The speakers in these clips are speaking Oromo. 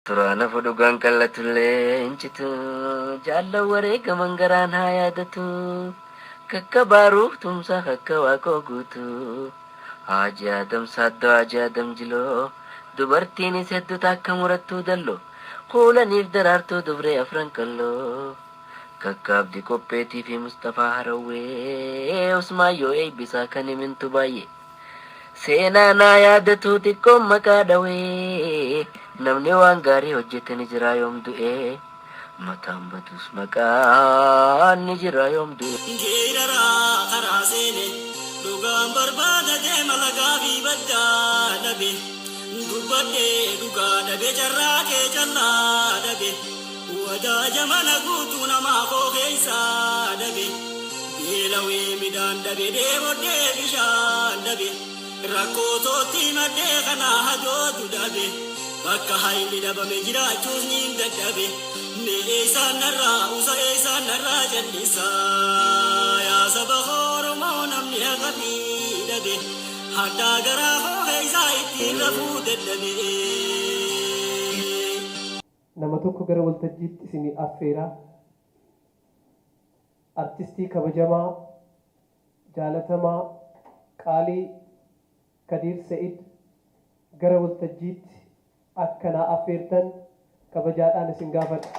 Turaana fudhugaan qallatullee hincitu jaallan wareegaman garaan haa yaadatu kakka baaruuf tumsaa kakka waaqoo guutu Haaji Adam Saaddoo Haaji Adam Jiloo dubartiinis hedduu takka murattuu dalloo kuulaniif daraartuu dubree afran qalloo kakka abdii qopheetii fi Mustafaa Harawwee Usmaayyoo eebbisaa kan himintu baay'ee. Seenaa naa yaadatu xiqqoon maqaa dhawee namni waan gaarii hojjete ni jira yoom du'e mataan badus maqaan ni jira yoom du'e. Geeraraa karaa seene dhugaan barbaada deema lagaa fi baddaa dhabe dubbadhee dhugaa dhabe carraa kee callaa dhabe wadaaja mana guutuu namaa koo keessaa dhabe beelawee midhaan dhabe dheebodhee bishaan dhabe rakkoo tootti maddee kanaa hadootu dhabe bakka hayni dhabame jiraachuus niin dadhabe mee eessaan narraa usa eessaan narraa jallisaa yaa saba Oromoo namni haqa dhabe haddaa garaa koo keessaa ittiin rafuu dadhabe. Nama tokko gara waltajjiitti isinii affeeraa. Artistii kabajamaa, jaalatamaa, qaalii Kadiir Se'id gara waltajjiitti akka naa affeertan kabajaadhaan isin gaafadha.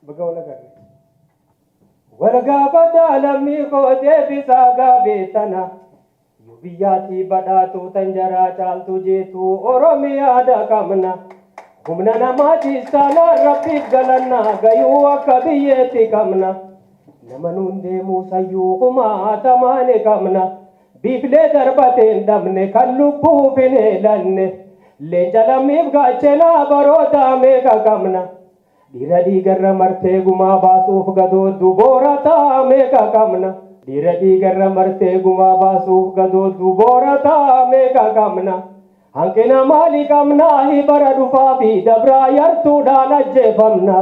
Baga wal agarre. Wal gaafadhaa lammii koo deebisaa gaafii tana. Yoo biyyaatii badhaatu tan jaraa caaltu jeetu Oromiyaa qabna. Humna namaatis taanaan rabbiif galanna gayuu akka biyyeetti qabna. Nama nuun deemuu sayyuu kumaatamaan qabna. Biiflee darbateen dhabne kan lubbuuf hin eelanne. Leenca lammiif gaachenaa baroota meeqa qabna. Dhiira dhiigarra martee gumaa baasuuf gadooddu boorataa meeqa qabna. Dhiira dhiigarra martee gumaa baasuuf gadooddu boorataa meeqa qabna. Hanqina maalii qabnaa bara dhufaa fi dabraa yartuudhaan ajjeefamna.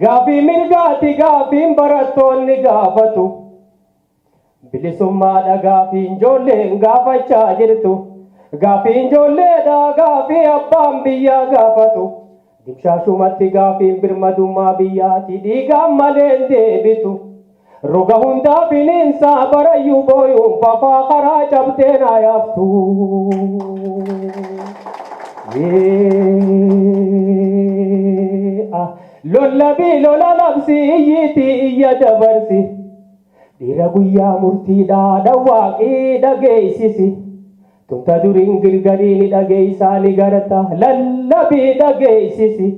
Gaaffii mirgaati gaaffiin barattoonni gaafatu. Bilisummaadha gaaffiin ijoolleen gaafachaa jirtu. Gaaffiin ijoolleedha gaaffii abbaan biyyaa gaafatu. Dimshaashumatti gaaffiin birmadummaa biyyaati dhiigaan malee hin deebitu. Roga hundaa bineensaa barayyuu booyuun fafaa karaa cabdee naa yaaftu. Lollabii lola labsi iyyiitii iyya dabarsi. Dhiira guyyaa murtiidhaa dhawwaaqii dhageessisi. Tumta duriin girgarii ni dhageessaa ni garta lallabii dhageessisi.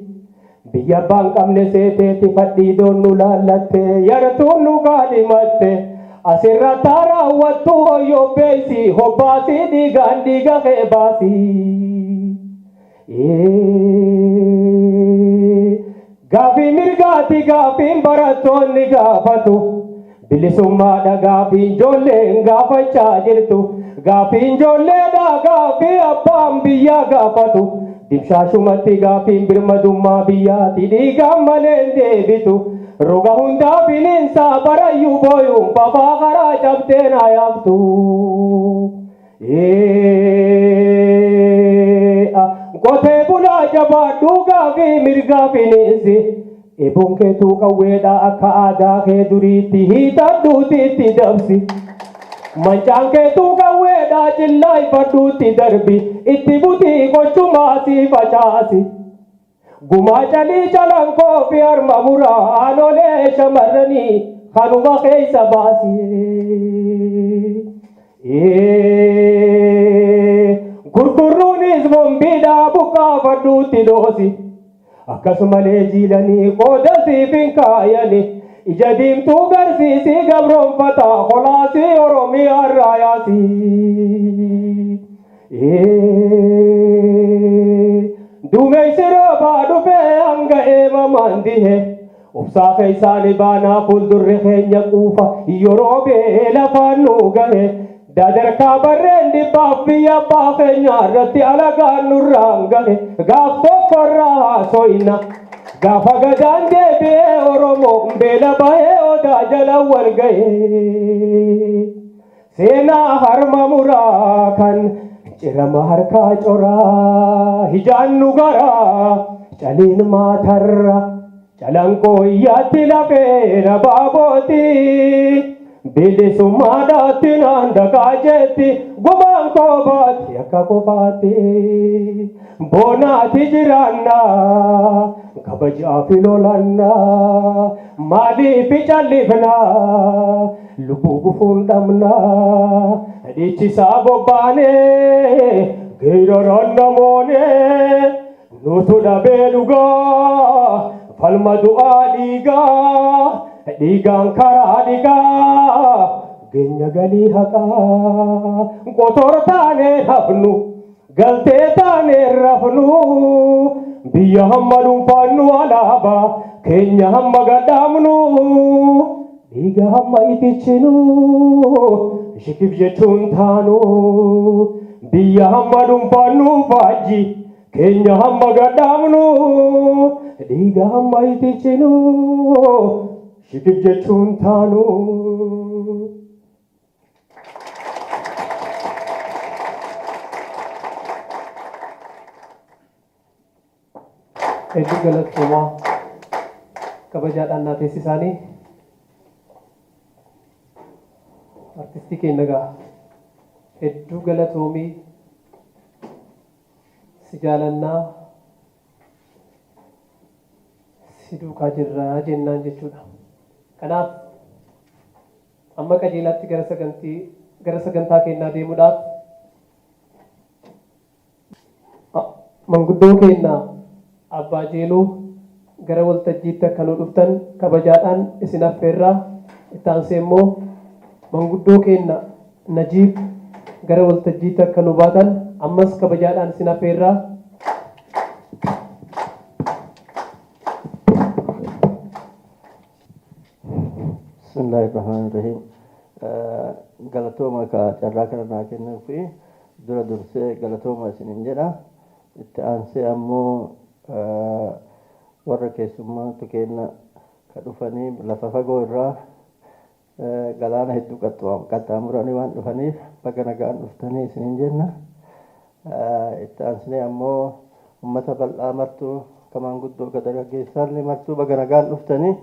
Biyya abbaan qabne seeteeti fadhii doonnu laallatte yartuun nu kaadhimatte. Asirra raawwattu hoyyoo beeysi hobbaasii dhiigaan dhiiga kee baasi. Gaaffii mirgaati gaaffiin barattoonni gaafatu. Bilisummaadha gaaffiin ijoolleen gaafachaa jirtu. Gaaffiin ijoolleedha gaaffii abbaan biyyaa gaafatu. Dimshaashumatti gaaffiin birmadummaa biyyaati dhiigaan malee hin deebitu. Roga hundaa bineensaa barayyuu booyuun fafaa karaa cabdee naa yaaftu. Qotee bulaa jabaadhuu gaaffii mirgaa bineensi. Eeboon keetuu qawweedha akka aadaa kee duriitti hiixadhuuti itti dabsi. Mancaan keetuu qawweedha cillaa ifadhuutti darbi. Itti butii gochumaasii facaasi. Gumaa calii calankoo fi harma muraa aanolee shamarranii kanuma keessa baasi. Gurgurruunis bombiidhaa buqqaafadhuutti doosi. Akkasumalee jiilanii qooda siif hin kaayani. Ija diimtuu garsiisii gabroonfataa holaasii Oromiyaa irraa yaasi. Duumessi roobaa dhufee hanga eemamaan dihe. Obsaa keessaani baanaa fuuldurri keenya quufa yeroo beela faannu gahe. Dadarkaa barreen dhibbaaf biyya abbaa keenya irratti alagaan nurraan gahe. Gaaf tokkorraa haasoyna. Gaafa gadaan deebi'ee Oromoo beela bahee odaa jala wal gahe. Seenaa harma muraa kan cirama harkaa coraa hijaan nu garaa caliin maatarra calanqoo iyyaatti lafeera baabooti. Bilisummaadhaatti naan dakaa jetti gumaan koobaatti akka qofaatti. Boonaati jiraannaa kabajaa fi lolannaa maaliif callifnaa lubbuu gufuun dhabnaa dhiichisaa bobbaanee geeraraan namoonee nutu dhabee dhugaa falma du'aa dhiigaa dhiigaan karaa dhiigaa geenya galii haqaa qotor taanee hafnu galtee taanee rafnu biyya hamma dhuunfaannu alaabaa keenya hamma gadhaamnu dhiiga hamma itichinu shikif jechuun taanu biyya hamma dhuunfaannu faajji keenya hamma gadhaamnu dhiiga hamma itichinu shikif jechuun taanu. Hedduu galatoomaa kabajaadhaan naa teessisaanii artistii keenya gaa hedduu galatoomii si jaalannaa si duukaa jirraa jennaan jechuudha. Kanaaf amma qajeelaatti gara sagantii gara sagantaa keenyaa deemuudhaaf manguddoo keenya Abbaa Jeeloo gara waltajjiitti akka nu dhuftan kabajaadhaan isin affeerraa. Itti aansee immoo manguddoo keenya Najiib gara waltajjiitti akka nu baatan ammas kabajaadhaan isin affeerraa. Bismillahirrahmanirrahim. Galatooma ka carraa kana naa kennuu fi dura dursee galatooma isiniin jedha. Itti aansee ammoo warra keessummaatu kenna ka dhufanii lafa fagoo irraa galaana hedduu qaxxaamuranii waan dhufaniif baga nagaan dhuftanii isiniin jenna. Itti aansee ammoo uummata bal'aa martuu ka maanguddoo ka dargaggeessaallee martuu baga nagaan dhuftanii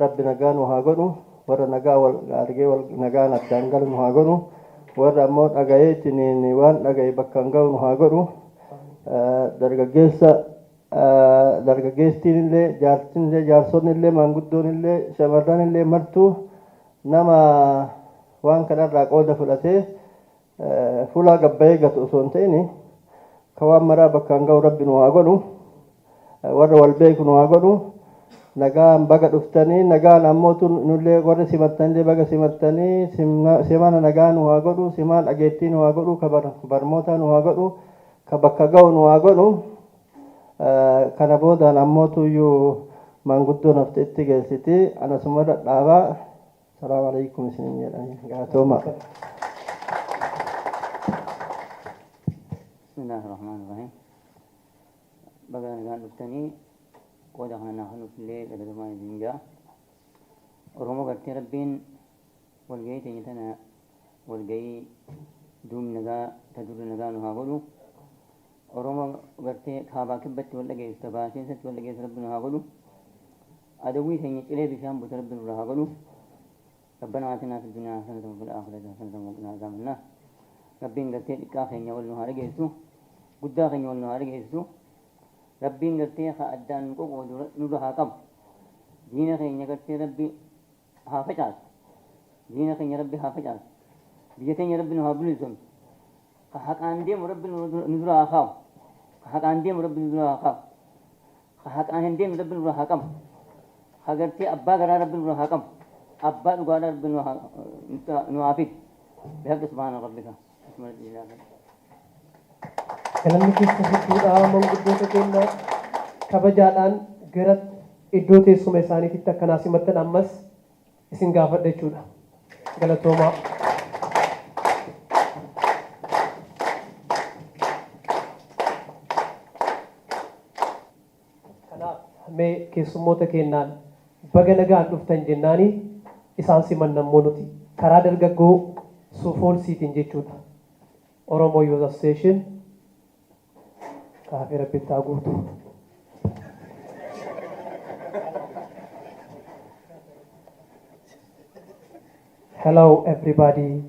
rabbi nagaa nu haa godhu. Warra nagaa wal argee wal nagaan addaan galu nu haa godhu. Warra ammoo dhaga'ee ittiin waan dhaga'e bakka hin ga'u nu haa godhu. Dargaggeessa dargaggeettiin illee jaartiin illee jaarsonni illee maanguddoon illee shamarran illee martuu nama waan kanarraa qooda fudhatee fuula gabbayee gatu osoo hin ta'in ka waan maraa bakka hin ga'u rabbi nu haa godhu. Warra wal beeku nu haa godhu. Nagaan baga dhuftanii nagaan ammoo nullee warri simattanillee baga simattanii simana nagaa nu haa godhu simaan dhageettii nu haa godhu ka barmoota nu haa godhu ka bakka ga'u nu haa godhu. Kana boodaan ammoo tuyyuu maanguddoo nafti itti geessiti anasuma dhadhaabaa. Salaamu alaikum isiniin jedhanii galatooma. Bismillahirrahmanirrahim. Baga nagaan dhuftanii qooda kana naa kennuuf illee galatoomaa isin jaa. Oromoo gartee Rabbiin walgahii teenya tana walgahii duubni nagaa ta durri nagaa nu haa godhu. Oromoo gartee kaabaa kibbatti wal dhageessu ta baasheessatti wal dhageessu Rabbi nu haa godhu. Adawwii teenya cilee bishaan buute Rabbi nurraa haa godhu. ربنا آتنا في الدنيا حسنة وفي الآخرة حسنة وقنا عذاب النار. Rabbiin gartee xiqqaa keenya wal nu haa dhageessu guddaa keenya wal nu haa dhageessu Rabbiin gartee haa addaan nu qoqoodu nurra haa qabu. Diina keenya gartee Rabbi haa facaasu. Diina keenya Rabbi haa facaasu. Biyya teenya Rabbi nu haa bilisoomsu. Ka haqaan deemu Rabbi nu dura haa kaa'u. Ka haqaan deemu Rabbi nu dura haa kaa'u. Ka haqaan hin deemne Rabbi nurra haa qabu. Ka gartee abbaa garaa Rabbi nurra haa qabu. Abbaa dhugaadhaa Rabbi nu haa fidu. بحق سبحان ربك. Galanni keessa hedduudha manguddoota keenya kabajaadhaan gara Iddoo teessuma isaaniititti akkanaa simattan ammas isin gaafadha jechuudha. Galatoomaa. Kanaaf mee keessummoota keenyaan baga nagaan dhuftan jennaanii isaan simanna immoo nuti karaa dargaggoo Sioux Fallsiitiin jechuudha. Oromo Youth Association kaafee rabbitti haa guutu. Hello everybody,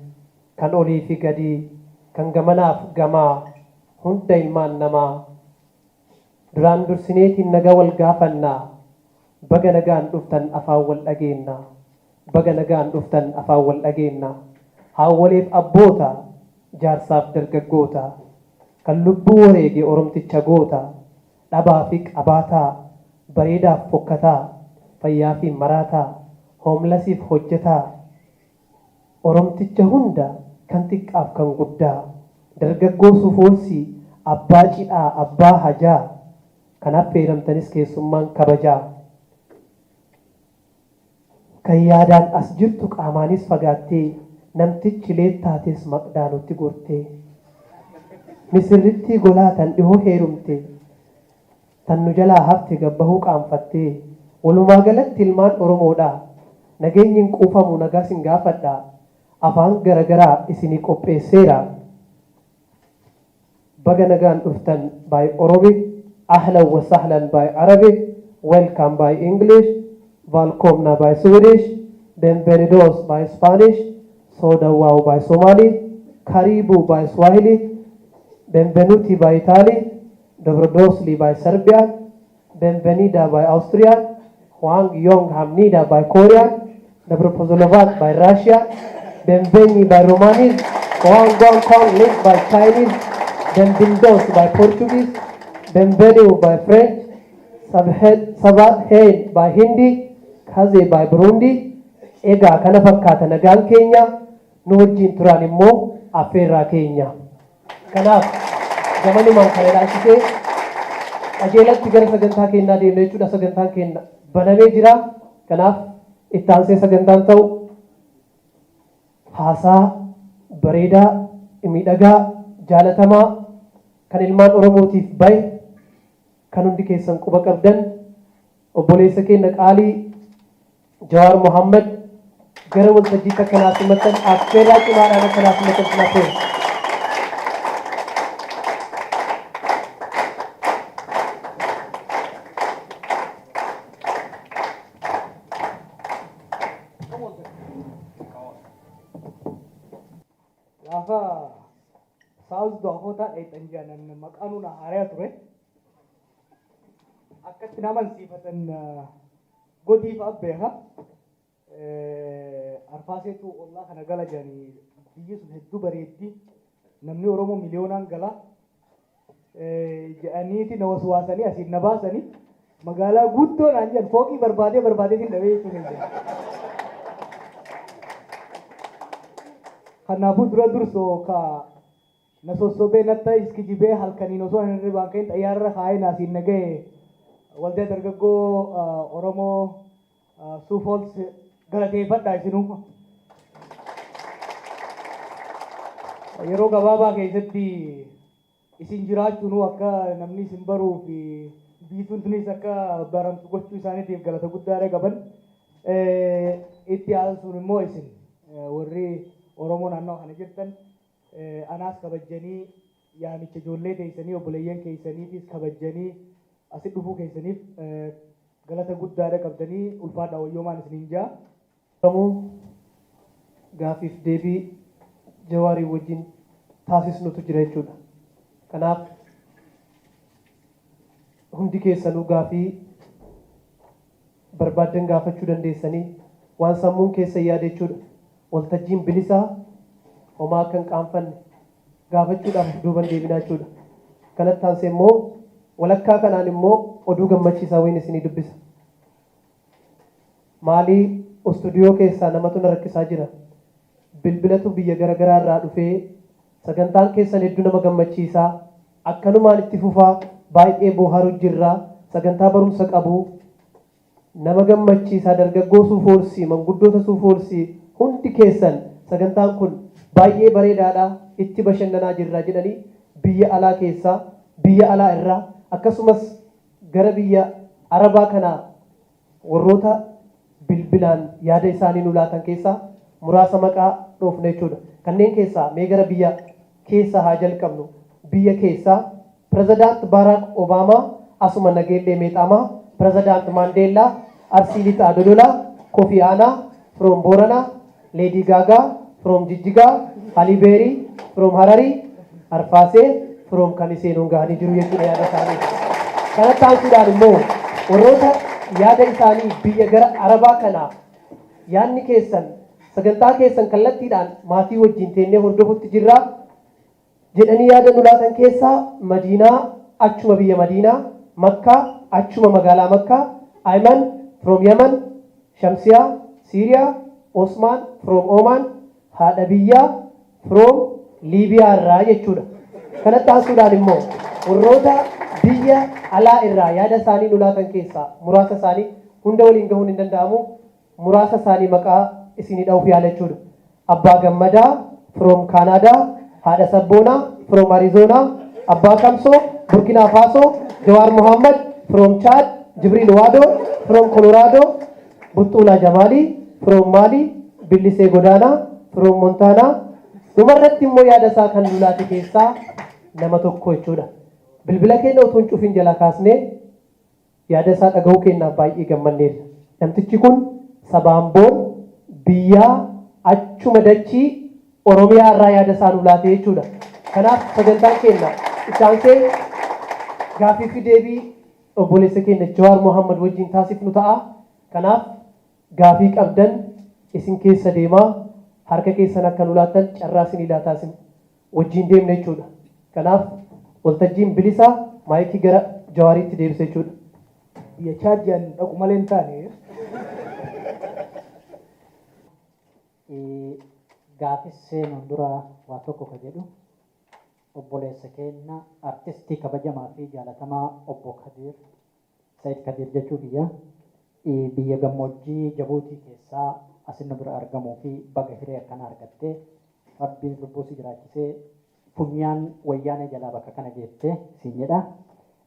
kan olii fi gadii, kan gamanaaf gamaa, hunda ilmaan namaa. Duraan dursineetiin nagaa wal gaafannaa, baga nagaan dhuftan afaan wal dhageennaa, baga nagaan dhuftan afaan wal dhageennaa. Haawwaleef abboota, jaarsaaf dargaggoota, kan lubbuu wareege Oromticha goota, dhabaa fi qabaataa, bareedaaf fokkataa, fayyaa fi maraataa, homelessiif hojjetaa, Oromticha hunda kan xiqqaaf kan guddaa, dargaggoo Sioux Fallsii, abbaa cidhaa, abbaa hajaa, kan affeeramtanis keessummaan kabajaa. Kan yaadaan as jirtu qaamaanis fagaattee, namtichi leettaates maqdaanutti gortee. Misirrittii golaa tan dhihoo heerumte, tan nu jalaa hafte gabbahuu qaanfattee, walumaa galatti ilmaan Oromoodha. Nageenyi hin quufamu, nagaa sin gaafadha. Afaan garagaraa isinii qopheesseera. Baga nagaan dhuftan by Oromic, ahlan wa sahlan by Arabic, welcome by English, välkomna by Swedish, bienvenidos by Spanish, soo dhawaada by Somali, karibu by Swahili, benvenuti by Italy, dobrodošli by Serbian, benvenida by Austrian, Hwang Yong Hamnida by Korean, Добро пожаловать by Russia, Benveni by Romanese, Huang Guang Kong Link by Chinese, Benvindos by Portuguese, Benvenue by French, Sabat Hein by Hindi, Kaze by Burundi. Egaa kana fakkaata nagaan keenya, nu wajjin turan immoo affeerraa keenya. Kanaaf gamanumaan kana ilaalchisee qajeelatti gara sagantaa keenyaa deemna jechuudha. Sagantaan keenya banamee jira. Kanaaf itti aansee sagantaan ta'u haasaa bareedaa, miidhagaa, jaalatamaa kan ilmaan Oromootiif bahe, kan hundi keessan quba qabdan, obboleessa keenya qaalii Jawaar Mohammad gara waltajjiitti akkanaa simattan affeerraa cimaadhaan akkanaa simattan sin affeera. Gaafa South Dakota dheexan jedhan maqaan nuna haariyaa ture. Akkatti nama amansiifatan godii fa'a beeka. Arfaaseetu ollaa kana gala jedhanii, biyyi sun hedduu bareeddi. Namni Oromoo miliyoonaan gala. Jedhaniiti na waswaasanii asiin na baasanii magaalaa guddoo naan jedhan, fooqii barbaadee barbaadeetiin dhabee jechuu keessa. Kanaafuu dura dursoo ka na sossobee natta iskijibee halkaniin osoo hin hirribaan ka'in xayyaarra kaa'ee naasiin na ga'e waldaa dargaggoo Oromoo Sioux Falls galateeffadha isinuu. Yeroo gabaabaa keessatti isin jiraachuun akka namni isin baruu fi biituun tunis akka baramtu gochuu isaaniitiif galata guddaa qaban. Itti aansuun immoo isin warri Oromoo naannoo kana jirtan anaas kabajjanii yaamicha ijoollee teessanii obboleeyyan keessaniitis kabajjanii asi dhufuu keessaniif galata guddaadha qabdanii, ulfaadha, wayyoomaan isiniin jaa. Oromoo gaafiif deebii Jawaarii wajjin taasisnutu jira jechuudha. Kanaaf hundi keessanuu gaafii barbaaddan gaafachuu dandeessanii, waan sammuun keessa yaade jechuudha. Waltajjiin bilisaa, homaa akka hin qaanfanne gaafachuudhaaf duuban deebinaa jechuudha. Kanatti aansee immoo walakkaa kanaan immoo oduu gammachiisaa wayiin isinii dubbisa. Maalii, istuudiyoo keessaa namatu na rakkisaa jira. Bilbilatu biyya garaagaraa irraa dhufee, sagantaan keessan hedduu nama gammachiisaa, akkanumaan itti fufaa, baay'ee bohaaru jirraa, sagantaa barumsa qabu. Nama gammachiisaa dargaggoo Suufoorsii, manguddoota Suufoorsii hundi keessan sagantaan kun baay'ee bareedaadha, itti bashannanaa jirra jedhanii biyya alaa keessaa, biyya alaa irraa akkasumas gara biyya Arabaa kanaa warroota bilbilaan yaada isaanii nu laatan keessaa muraasa maqaa dhoofna jechuudha. Kanneen keessaa mee gara biyya keessaa haa jalqabnu. Biyya keessaa Pirezidaant Baaraak Obaamaa asuma Nageellee Meexaamaa, Pirezidaant Maandeellaa Arsii Lixaa Dodolaa, Kofi Aanaa from Booranaa, Leedii Gaagaa from Jijjigaa, Halibeerii from Hararii, Arfaasee from Kamisee nuun gahanii jiru jechuudha yaada isaanii. Kanatti aansuudhaan immoo warroota yaada isaanii biyya gara Arabaa kanaa yaadni keessan sagantaa keessan kallattiidhaan maatii wajjin teennee hordofutti jirra jedhanii yaada nu laatan keessaa Madiinaa achuma biyya Madiinaa, Makkaa achuma magaalaa Makkaa, Ayman from Yemen, Shamsiyaa Siiriyaa, Osmaan from Oman, haadha biyyaa from Liibiyaa irraa jechuudha. Kanatti aansuudhaan immoo warroota biyya alaa irraa yaada isaanii nu laatan keessaa muraasa isaanii hunda waliin gahuun hin danda'amu, muraasa isaanii maqaa isinii dha'uuf yaala jechuudha. Abbaa Gammadaa from Canada, haadha Sabboonaa from Arizona, Abbaa Kamsoo Burkina Faso, Jawaar Mohammad from Chad, Jibril Wado from Colorado, Buttuulaa Jamaalii from Mali, Billisee Godaanaa from Montana. Dhumarratti immoo yaada isaa kan nu laate keessaa nama tokko jechuudha. Bilbila keenya utuu hin cufin jala kaasnee yaada isaa dhaga'uu keenyaaf baay'ee gammanneerra. Namtichi kun sabaan boon biyyaa achuma dachii Oromiyaa irraa yaada isaa nu laate jechuudha. Kanaaf sagantaan keenya itti aansee gaaffii fi deebii obboleessa keenya Jawaar Mohammad wajjin taasifnu ta'a. Kanaaf gaafii qabdan isin keessa deemaa harka keessan akka nu laattan carraa isinii laataa isin wajjin deemna jechuudha. Kanaaf waltajjiin bilisaa maayikii gara Jawaariitti deebisa jechuudha. Biyya Chaad jedhan dhaqu malee hin taane. Gaafis seenuun dura waa tokko ka jedhu obboleessa keenya artistii kabajamaa fi jaalatamaa obbo Kadiir Said Kadiir jechuu biyya biyya gammoojjii Jabuutii keessaa asin nu bira argamuu fi baga hiree akkana argattee Rabbiin lubbuu si jiraachisee funyaan wayyaanee jalaa bakka kana geette siin jedha.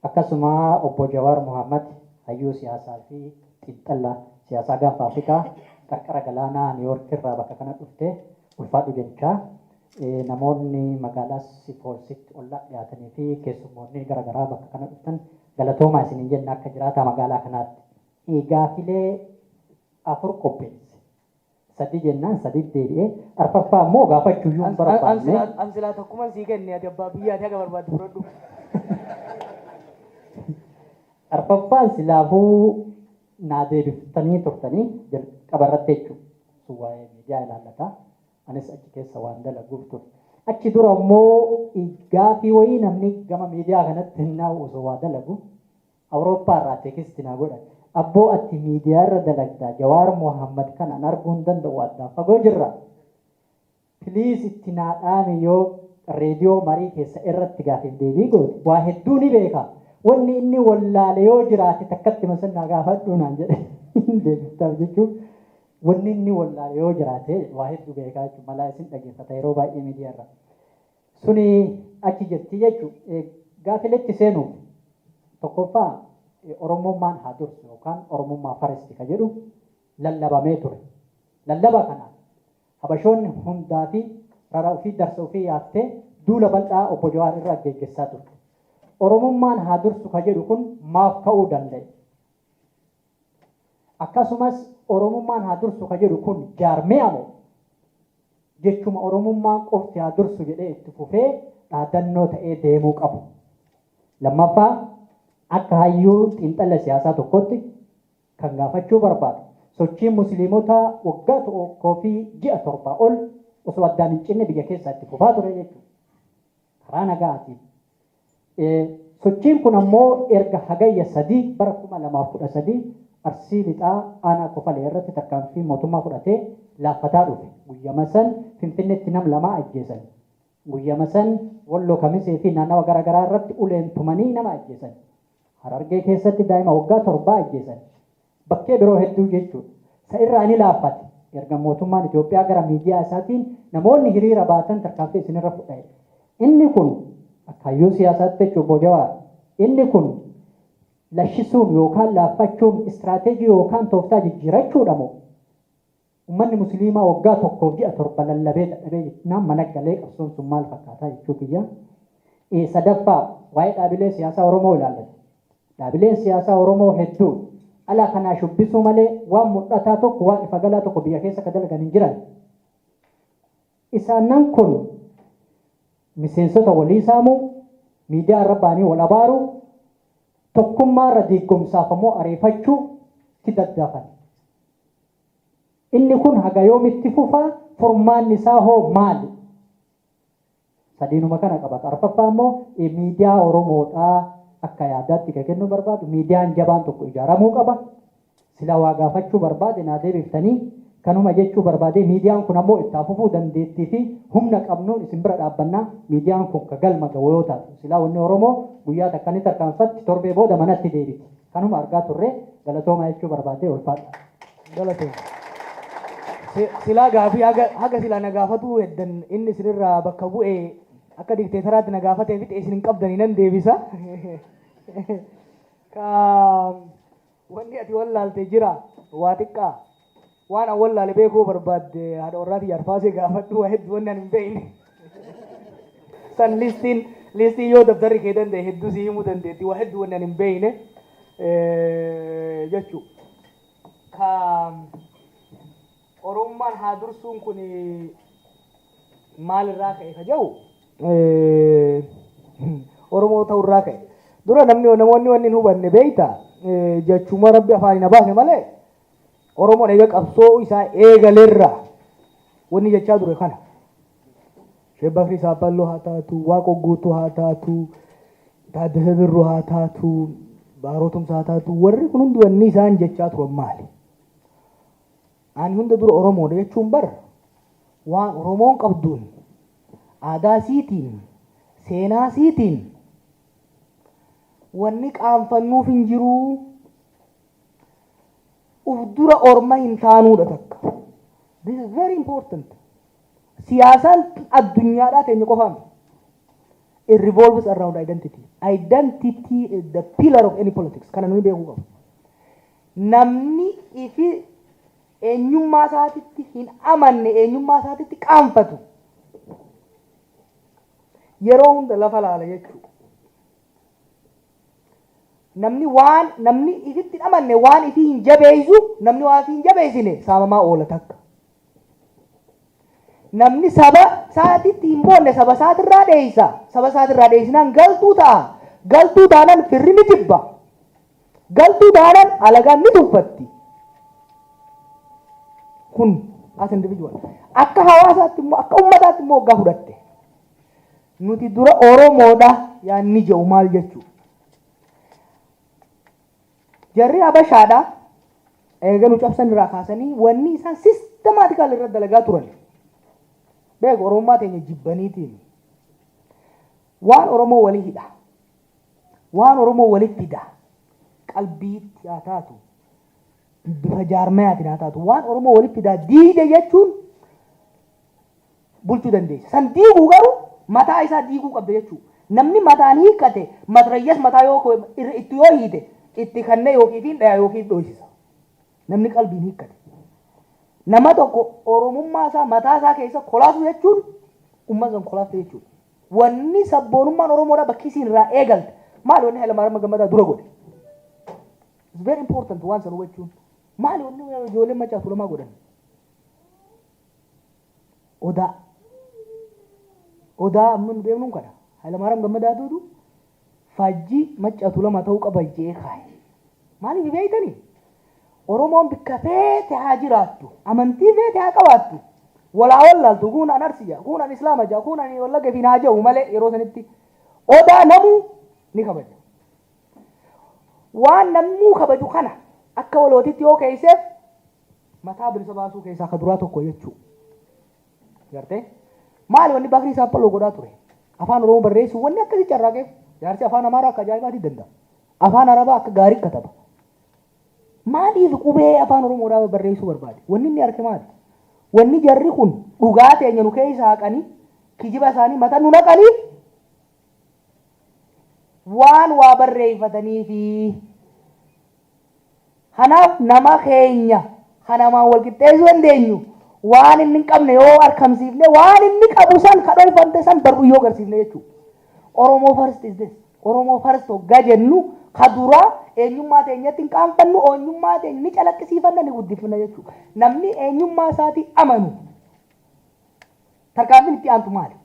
Akkasuma obbo Jawaar Mohammad hayyuu siyaasaa fi xiinxala siyaasaa gaanfa Afrikaa qarqara galaanaa Niiwoork irraa bakka kana dhufte ulfaadhu jechaa. Namoonni magaalaa Sifoolsitti ollaa dhiyaatanii fi keessummoonni garaagaraa bakka kana dhuftan galatoomaa isiniin jenna akka jiraataa magaalaa kanaatti. Gaafilee 4 qopheesse. 3 jennaan 3 deebi'ee arfaffaa immoo gaafachuuyyuu hin barbaanne. An silaa tokkuman sii kenne, ati abbaa biyyaati, haga barbaaddu fudhadhu. Arfaffaan silaafuu naa deebiftanii turtanii jalqaba irratti jechuudha. Sun waa'ee miidiyaa ilaallata. Anis achi keessa waan dalaguuf ture. Achi dura immoo gaafii wayii namni gama miidiyaa kanatti hinnaa'u osoo waa dalagu Awurooppaa irraa text naa godhan. Abboo ati miidiyaa irra dalagdaa, Jawaar Mohammad kan an arguu hin danda'u, addaan fagoo jirra. Please itti naa dhaami, yoo reediyoo marii keessa irratti gaafiif deebii goote waa hedduu ni beeka. Wanni inni wallaale yoo jiraate takkatti masannaa gaafadhuu naan jedhe, hin deebiftaaf jechuun, wanni inni wallaale yoo jiraate, waa hedduu beekaa jechuun malaa isin dhageeffata yeroo baay'ee miidiyaa irra. Suni achi jirti jechuudha. Gaafiletti seenuuf, tokkoffaa Oromummaan haa dursu yookaan Oromummaa first ka jedhu lallabamee ture. Lallaba kanaan Habashoonni hundaa fi rara ofii darsa ofii yaaftee duula bal'aa obbo Jawaar irra geggeessaa turte. Oromummaan haa dursu ka jedhu kun maaf ka'uu danda'e? Akkasumas Oromummaan haa dursu ka jedhu kun jaarmiyaa moo jechuma Oromummaan qofti haa dursu jedhee itti fufee dhaadannoo ta'ee deemuu qabu? Lammaffaa, akka hayyuu xiinxala siyaasaa tokkotti kan gaafachuu barbaadu, sochiin musliimotaa waggaa 1 fi ji'a 7 ol osoo addaan hin cinne biyya keessaa itti fufaa ture jechuudha. Karaa nagaatiin. Sochiin kun ammoo erga Hagayya 3 bara 2013 Arsii Lixaa aanaa Kofalee irratti tarkaanfii mootummaa fudhatee laaffataa dhufe. Guyyama san Finfinneetti nam lama ajjeesan. Guyyama san Walloo Kamisee fi naannawa garaa garaa irratti uleen tumanii nama ajjeesan. Harargee keessatti daa'ima waggaa 7 ajjeesan. Bakkee biroo hedduu jechuudha. Isa irraa ni laaffate. Erga mootummaan Itoophiyaa gara miidiyaa isaatiin namoonni hiriira baatan tarkaanfii isinirra fudhate. Inni kun akkaayyuu siyaasaatti jechuun Obbo Jawaar. Inni kun lashisuun yookaan laaffachuun istiraateejii yookaan tooftaa jijjiirachuudha moo? Uummanni musliimaa waggaa 1f ji'a 7 lallabee dadhabee jennaan mana galee qabsoon sun maal fakkaataa jechuu kiyya. Sadaffaa, waa'ee dhaabilee siyaasaa Oromoo ilaallata. Dhaabileen siyaasaa Oromoo hedduu ala kanaa shubbisuu malee waan mul'ataa tokko, waan ifa galaa tokko biyya keessa akka dalagan hin jiran. Isaanan kun miseensota walii saamuu, miidiyaa irra ba'anii wal abaaruu, tokkummaa irra diigumsaaf ammoo ariifachuu itti daddafan. Inni kun haga yoomitti fufaa, furmaanni isaa hoo maali? Sadiinuma kana qaba. Arfaffaa immoo miidiyaa Oromoodhaa akka yaadaatti kan kennuu barbaadu miidiyaan jabaan tokko ijaaramuu qaba. Sila waa gaafachuu barbaade naa deebiftanii kanuma jechuu barbaade. Miidiyaan kun ammoo itti fufuu dandeettii fi humna qabnuun isin bira dhaabbannaa. Miidiyaan kun ka galma ga'u yoo taatu, silaa wanni Oromoo guyyaa takkanii tarkaanfatti torbee booda manatti deebiti. Kanuma argaa turre. Galatooma jechuu barbaade, ulfaadha. Galatooma. Silaa gaafii haga silaa na gaafatu heddan inni isinirraa bakka bu'ee akka dikteetaraatti na gaafatee fixe isin hin qabdanii nan deebisa. Ka wanni ati wallaalte jira waa xiqqaa, waan an wallaale beekuu barbaadde haadha warraati jaarfaasee gaafadhu. Waa hedduu wanni an hin beekne. San listiin yoo dabtarri kee danda'e hedduu si himuu dandeetti, waa hedduu wanni an hin beekne jechuu. Ka Oromummaan haa dursuun kun maalirraa ka'e ka jedhu, Oromoo ta'urraa ka'e. Dura namni namoonni wanni hin hubanne beeyta, jechuma Rabbi afaan na baase malee Oromoon eega qabsoo isaa eegaleerra wanni jechaa ture kana. Sheek Bakrii Saaphalloo haa taatu, Waaqoo Guutuu haa taatu, Taaddasee Birruu haa taatu, Baaroo Tumsaa haa taatu, warri kun hundi wanni isaan jechaa turan maali? Ani hunda dura Oromoodha jechuun bar waan Oromoon qabduun, aadaa isiitiin, seenaa isiitiin wanni qaanfannuuf hin jiruu. Uf dura orma hin taanuudha takka. This is very important. Siyaasaan addunyaadhaa teenya qofaa miti. It revolves around identity. Identity is the pillar of any politics. Kana namni beekuu qaba. Namni ifi eenyummaa isaatitti hin amanne, eenyummaa isaatitti qaanfatu, yeroo hunda lafa laala jechuudha. Namni waan namni ifitti hin amanne waan ifii hin jabeessu, namni waan ifii hin jabeessine saamamaa oola takka. Namni saba isaatitti hin boonne saba isaatirraa dheeysa. Saba isaatirraa dheeysinaan galtuu ta'a. Galtuu taanaan firri ni jibba. Galtuu taanaan alagaan ni tuffatti. Kun as individual. Akka hawaasaatti immoo, akka ummataatti immoo waggaa fudhatte. Nuti dura Oromoodha yaanni jedhu maal jechuudha? Jarri Habashaadha eega nu cabsan irraa kaasanii wanni isaan systematically irra dalagaa turan. Beeku, Oromummaa teenya jibbaniitiin waan Oromoo walii hidha. Waan Oromoo walitti fida. Qalbiitti haa taatu. Bifa jaarmayaatiin haa taatu. Waan Oromoo walitti fidaa diige jechuun bulchuu dandeessa. San diiguu garuu mataa isaa diiguu qabda jechuudha. Namni mataan hiikkate matrayyas mataa yoo itti yoo hiite itti kannee yookiin hin dhaya yookiin dhoysisa. Namni qalbiin hiikkate. Nama tokko Oromummaa isaa mataa isaa keessa kolaasuu jechuun uummata san kolaafte jechuudha. Wanni sabboonummaan Oromoodhaa bakki isiin irraa eegalte maali? Wanni Hayilamaariyaam Gammadaa dura godhe? It's very important waan san hubachuun. Maali wanni ijoolleen Macaa Tuulamaa godhan? Odaa. Odaa amma nu beeknuun kana. Hayilamaariyaam Gammadaa duudu faajjii Macaa Tuulamaa ta'uu qaba jee kaaye. Maaliif beektanii? Oromoon bikka feete haa jiraattu, amantii feete haa qabaattu, walaa wallaaltu, kun an Arsiya, kun an Islaama jaa, kun an Wallagga fi naa jedhu malee yeroo sanitti odaa namuu ni kabaja. Waan namuu kabaju kana akka walootitti yoo keeyseef mataa bilisa baasuu keessaa ka duraa tokko jechuu. Gartee? Maali wanni Bakrii Saaphalloo godhaa ture? Afaan Oromoo barreessuu wanni akkasii carraaqeef, jaarsi afaan Amaaraa akka ajaa'ibaatii danda'a. Afaan Arabaa akka gaarii kataba. Maaliif qubee afaan Oromoodhaa barreessuu barbaade? Wanni inni arge maali? Wanni jarri kun dhugaa teenya nu keessa haqanii kijiba isaanii mata nu naqanii waan waa barreeffatanii fi kanaaf nama keenya kanamaan wal qixxeessuu dandeenyu waan inni hin qabne yoo argamsiifne, waan inni qabu san kadhoofamte san barru yoo agarsiifne jechuudha. Oromoo first is this. Oromoo first hoggaa jennu ka duraa eenyummaa teenyatti hin qaanfannu, eenyummaa teenya ni calaqqisiifanna, ni guddifna jechuudha. Namni eenyummaa isaatii amanu tarkaanfiin itti aantu maali?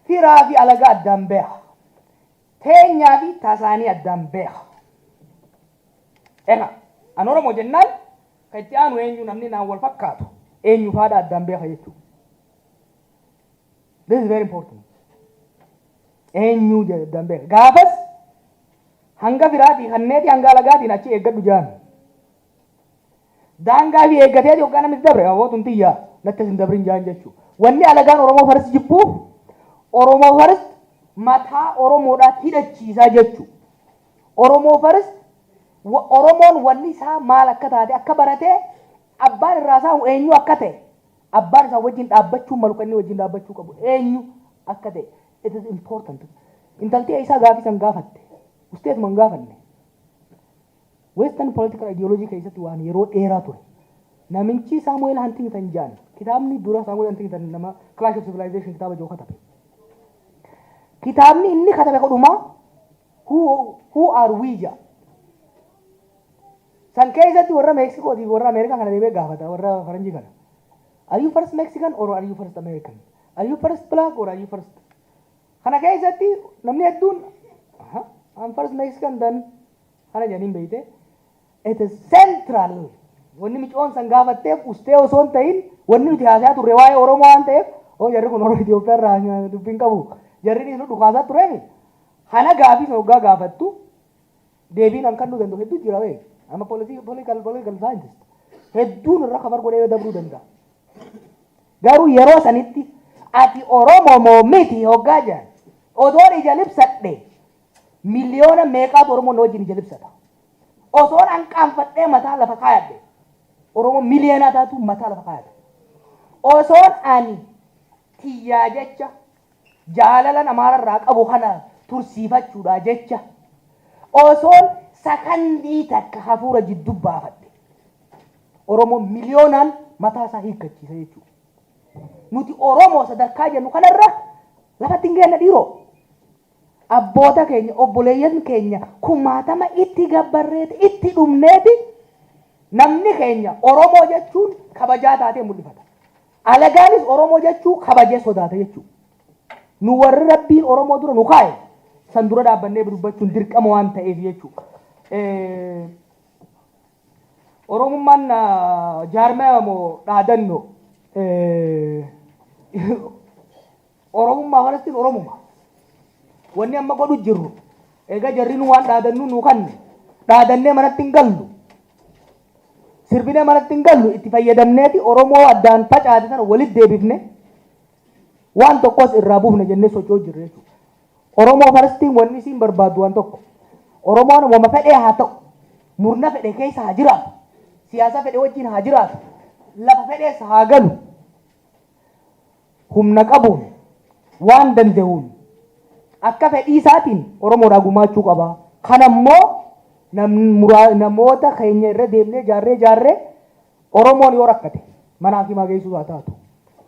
Firaa fi alagaa addaan beeka. Teenyaa fi tasaanii addaan beeka. Egaa an Oromoo jennaan kan itti aanu eenyu, namni naan wal fakkaatu eenyu faadha addaan beeka jechuudha. This is very important. Eenyu addaan beeka. Gaafas hanga firaatii kanneeti hanga alagaatiin achi eeggadhu jaan. Daangaa fi eeggateeti hoggaa namni dabre hawwatuun tiyyaa natti hin dabrin jaan jechuudha. Wanni alagaan Oromoo first jibbuuf Oromoo first mataa Oromoodhaatti hidhachiisaa jechuudha. Oromoo first Oromoon wanni isaa maal akka taate akka baratee, abbaan irraa isaa eenyu akka ta'e, abbaan isaa wajjin dhaabbachuu malu, kan inni wajjin dhaabbachuu qabu eenyu akka ta'e, it is important. Intalti isaa gaafii san gaafatte usteetuma hin gaafanne. Western political ideology keessatti waan yeroo dheeraa ture. Namichi Samuel Huntington jedhan, kitaabni dura Samuel Huntington nama Clash of Civilization kitaaba jiru katabe. Kitaabni inni katabe kodhumaa Who Are We jedha. San keessatti warra Meeksikootii fi warra Ameerikaa kana deemee gaafata, warra faranjii kana. Are you first Mexican or are you first American? Are you first black or are you first? Kana keessatti namni hedduun "I'm first Mexican then" kana jedhaniin beeyte. It is central. Wanni micoon san gaafatteef ustee osoo hin ta'in, wanni nuti haasaa turre waa'ee Oromoo waan ta'eef, oo jarri kun Oromoo Itoophiyaa irraa dubbiin qabu. Jarri nu dhukaasaa tureemi. Kana gaafii san hoggaa gaafattu deebiin an kennuu danda'u hedduu jira beek. Amma political scientist. Hedduun irra kafar godhee dabruu danda'a. Garuu yeroo sanitti ati Oromoo moo miti hoggaa jedhan, odoon ija libsadhe miliyoona meeqaatu Oromoon na wajjin ija libsata. Osoon hanqaanfadhee mataa lafa kaayadhe Oromoo miliyoonaa taatu mataa lafa kaayata. Osoon ani tiyyaa jecha jaalala namaarraa qabu kana tursiifachuudha jecha osoon sakandii takka hafuura jidduu baafadhe Oromoo miliyoonaan mataa isaa hiikkachiisa jechuudha. Nuti Oromoo sadarkaa jennu kanarra lafatti hin geenye dhiiroo. Abboota keenya, obboleeyyan keenya kumaatama itti gabbarreeti itti dhumneeti namni keenya Oromoo jechuun kabajaa taatee mul'ifata. Alagaanis Oromoo jechuu kabajee sodaata jechuudha. Nu warri Rabbiin Oromoo dura nu kaa'e san dura dhaabbannee dubbachuun dirqama waan ta'eef jechuudha. Oromummaan jaarmaya moo dhaadannoo? Oromummaa Falastiin Oromuma. Wanni amma godhu jirru egaa jarri nu waan dhaadannu nu kanne dhaadannee manatti hin gallu. Sirbinee manatti hin gallu, itti fayyadamneeti Oromoo addaan facaate sana walitti deebifne waan tokkos irraa buufne jennee socho'uu jirra jechuudha. Oromoo Falastiin wanni isiin barbaaddu waan tokko. Oromoon wama fedhee haa ta'u, murna fedhe keessa haa jiraatu, siyaasa fedhe wajjin haa jiraatu, lafa fedhees haa galu. Humna qabuun waan danda'uun akka fedhii isaatiin Oromoodhaa gumaachuu qaba. Kanammoo namoota keenya irra deemnee jaarree jaarree Oromoon yoo rakkate mana hakiimaa geessuu haa taatu,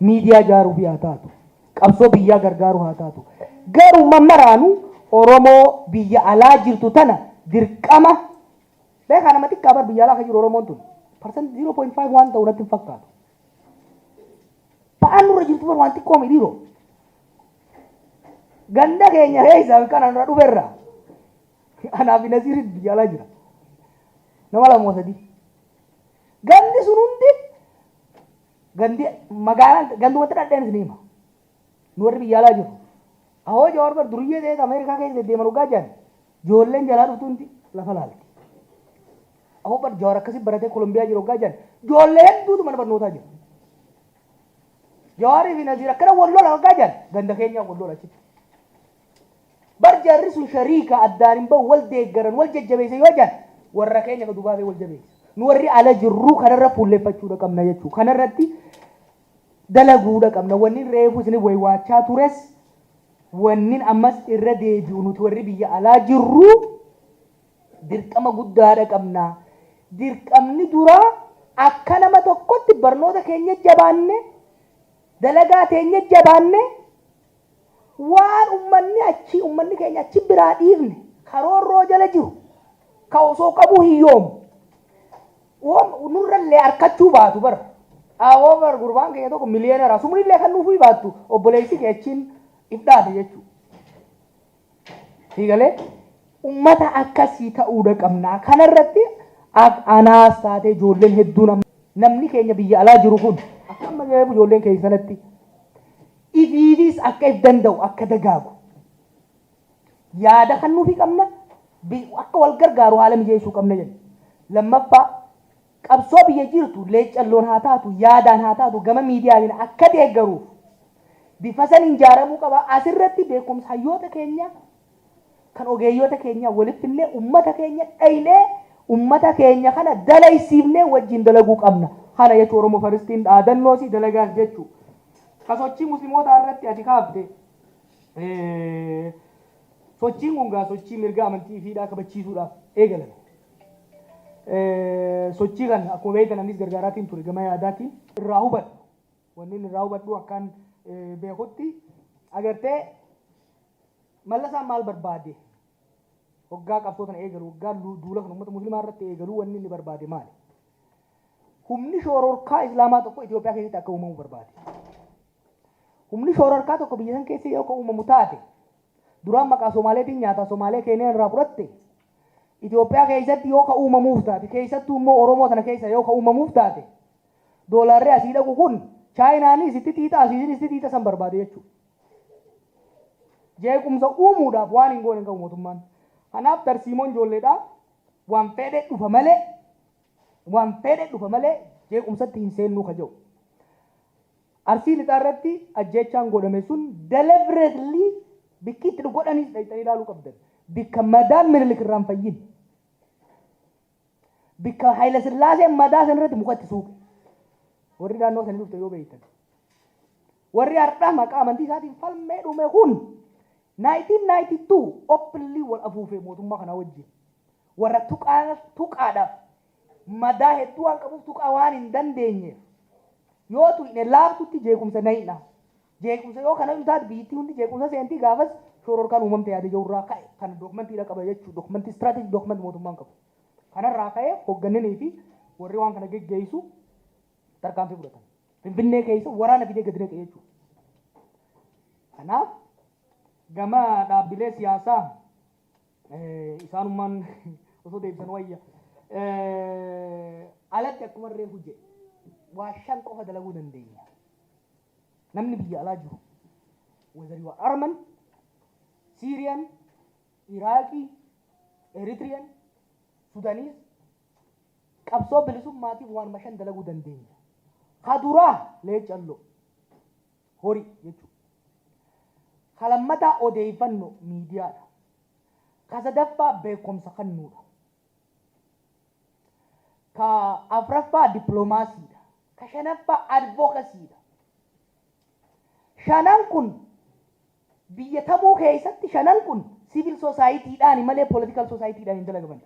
miidiyaa ijaaruu haa taatu, qabsoo biyyaa gargaaruu haa taatu. Garuu mammaraanu Oromoo biyya alaa jirtu tana dirqama beekaa, nama xiqqaa bar biyya alaa kan jiru Oromoon tun 0.5% waan ta'u natti hin fakkaatu. Ba'aan nurra jirtu bar waan xiqqoo mi dhiiroo. Ganda keenya keessa kana nurra dhuferra. Anaaf Nasiiris biyya alaa jira. Nama lama sadii. Gandi sun hundi gandi magaalaa gandumatti dhadheen isin hima. Nu warri biyya alaa jiru. Ahoo Jawaar bar duriyyee ta'eet Ameerikaa keessa deddeeman dhugaa jiran ijoolleen jalaa dhuftu hundi lafa laalti. Ahoo bar Jawaar akkasii baratee Kolombiyaa jiru dhugaa jiran ijoollee hedduutu mana barnootaa jira. Jawaarii fi Nasiir akkana wal lola dhugaa jiran ganda keenyaa wal lola achitti. Bar jarri sun shariika addaan hin bahu, wal deeggaran, wal jajjabeessa yoo jedhan, warra keenya ka dubaafee wal jabeessa. Nu warri ala jirru kanarra fuulleffachuudha qabna jechuudha. Kanarratti dalaguudha qabna. Wanni reefu isin waywaachaa tures, wanni ammas irra deebi'u, nuti warri biyya alaa jirru dirqama guddaadha qabna. Dirqamni duraa akka nama tokkotti barnoota keenya jabaanne, dalagaa teenya jabaanne, waan ummanni achi, ummanni keenya achi biraa dhiifne, karoorroo jala jiru, ka osoo qabu hiyyoomu. Nurrallee harkachuu baatu bara. Awoo bar, gurbaan keenya tokko millionaire, sumnillee kan nuufii baattu, obboleessi kee achiin if dhaate jechuudha. Siigalee ummata akkasii ta'uudha qabna. Kanarratti anaas taatee ijoolleen hedduun, namni keenya biyya alaa jiru kun akka amma jedhamu ijoolleen keenya sanatti ifiifis akka if danda'u, akka dagaagu yaada kan nuufii qabna, akka wal gargaaru haala mijeessuu qabna jenna. Lammaffaa, qabsoo biyya jirtu leeccalloon haa taatu, yaadaan haa taatu, gama miidiyaatiin akka deeggaruuf bifa saniin ijaaramuu qaba. Asirratti beekumsa hayyoota keenya kan ogeeyyoota keenya walitti illee ummata keenya dhaynee, ummata keenya kana dalaysiifnee wajjin dalaguu qabna. Kana jechuun Oromo Firstiin dhaadannoosi dalagaas jechuu. Ka sochii musliimotaa irratti ati kaafte, sochiin kun gaa sochii mirga amantii fiidhaa kabachiisuudhaaf eegalame. Sochii kana akkuma beektan anis gargaaraatiin ture gama yaadaatiin. Irraa hubadhu. Wanni inni irraa hubadhu akkaan beekutti agartee, Mallasaan maal barbaade? Hoggaa qabsoo kana eegalu, hoggaa duula kan uummata musliimaa irratti eegalu, wanni inni barbaade maali? Humni shororkaa islaamaa tokko Itoophiyaa keessatti akka uumamu barbaade. Humni shororkaa tokko biyya san keessa yoo uumamu taate, duraan maqaa Somaaleetiin nyaata Somaalee Keeniyaan irraa fudhatte, Itoophiyaa keessatti yoo ka uumamuuf taate, keessattuu immoo Oromoo sana keessa yoo ka uumamuuf taate, doolaarri asii dhaqu kun Chaayinaanis itti xiixa, asiisin itti xiixa san barbaade jechuudha. Jeequmsa uumuudhaaf waan hin goone hin qabu mootummaan. Kanaaf tarsiimoon ijoolleedhaa waan fedhe dhufa malee, waan fedhe dhufa malee, jeequmsatti hin seennuu ka jedhu. Arsii Lixaa irratti ajjeechaan godhame sun deliberately bikki itti godhanis dhaqxanii ilaaluu qabdan. Bikka madaan Minilik irraan fayyin. Bikka Haayila Sillaaseen madaa san irratti muka itti suuqe. Warri naannoo sanii dhufte yoo beektan. Warri har'a maqaa amantii isaatiin falmee dhume kun 1992 openly wal afuufee mootummaa kanaa wajjin. Warra tuqaadhaaf madaa hedduu waan qabuuf tuqaa waan hin dandeenyeef, yoo tuqne laaftutti jeequmsa nayidha. Jeequmsa yoo kana taate, biyyattii hundi jeequmsa seentii, gaafas shororkaan uumamte yaada jirurraa ka'e kana documentiidha qaba jechuudha. Documentii, strategy documentii mootummaan qabu. Kanarraa ka'ee hooggananii fi warri waan kana geggeessu tarkaanfii fudhatan. Finfinnee keessa waraana fidee gadi naqe jechuudha. Kanaaf gama dhaabbilee siyaasaa isaanummaan osoo deebisan wayya. Alatti akkuma reefu jedhe, waa shan qofa dalaguu dandeenya. Namni biyya alaa jiru, whether you are Arman, Syrian, Iraqi, Eritrean, Sudanese, qabsoo bilisummaatiif waan shan dalaguu dandeenya. Ka duraa leecalloo horii jechuudha. Ka lammataa odeeffannoo miidiyaadha. Ka sadaffaa beekumsa kennuudha. Ka afraffaa dippiloomaasiidha. Ka shanaffaa advocacydha. Shanan kun biyya tamuu keessatti, shanan kun civil societydhaan malee political societydhaan hin dalagaman.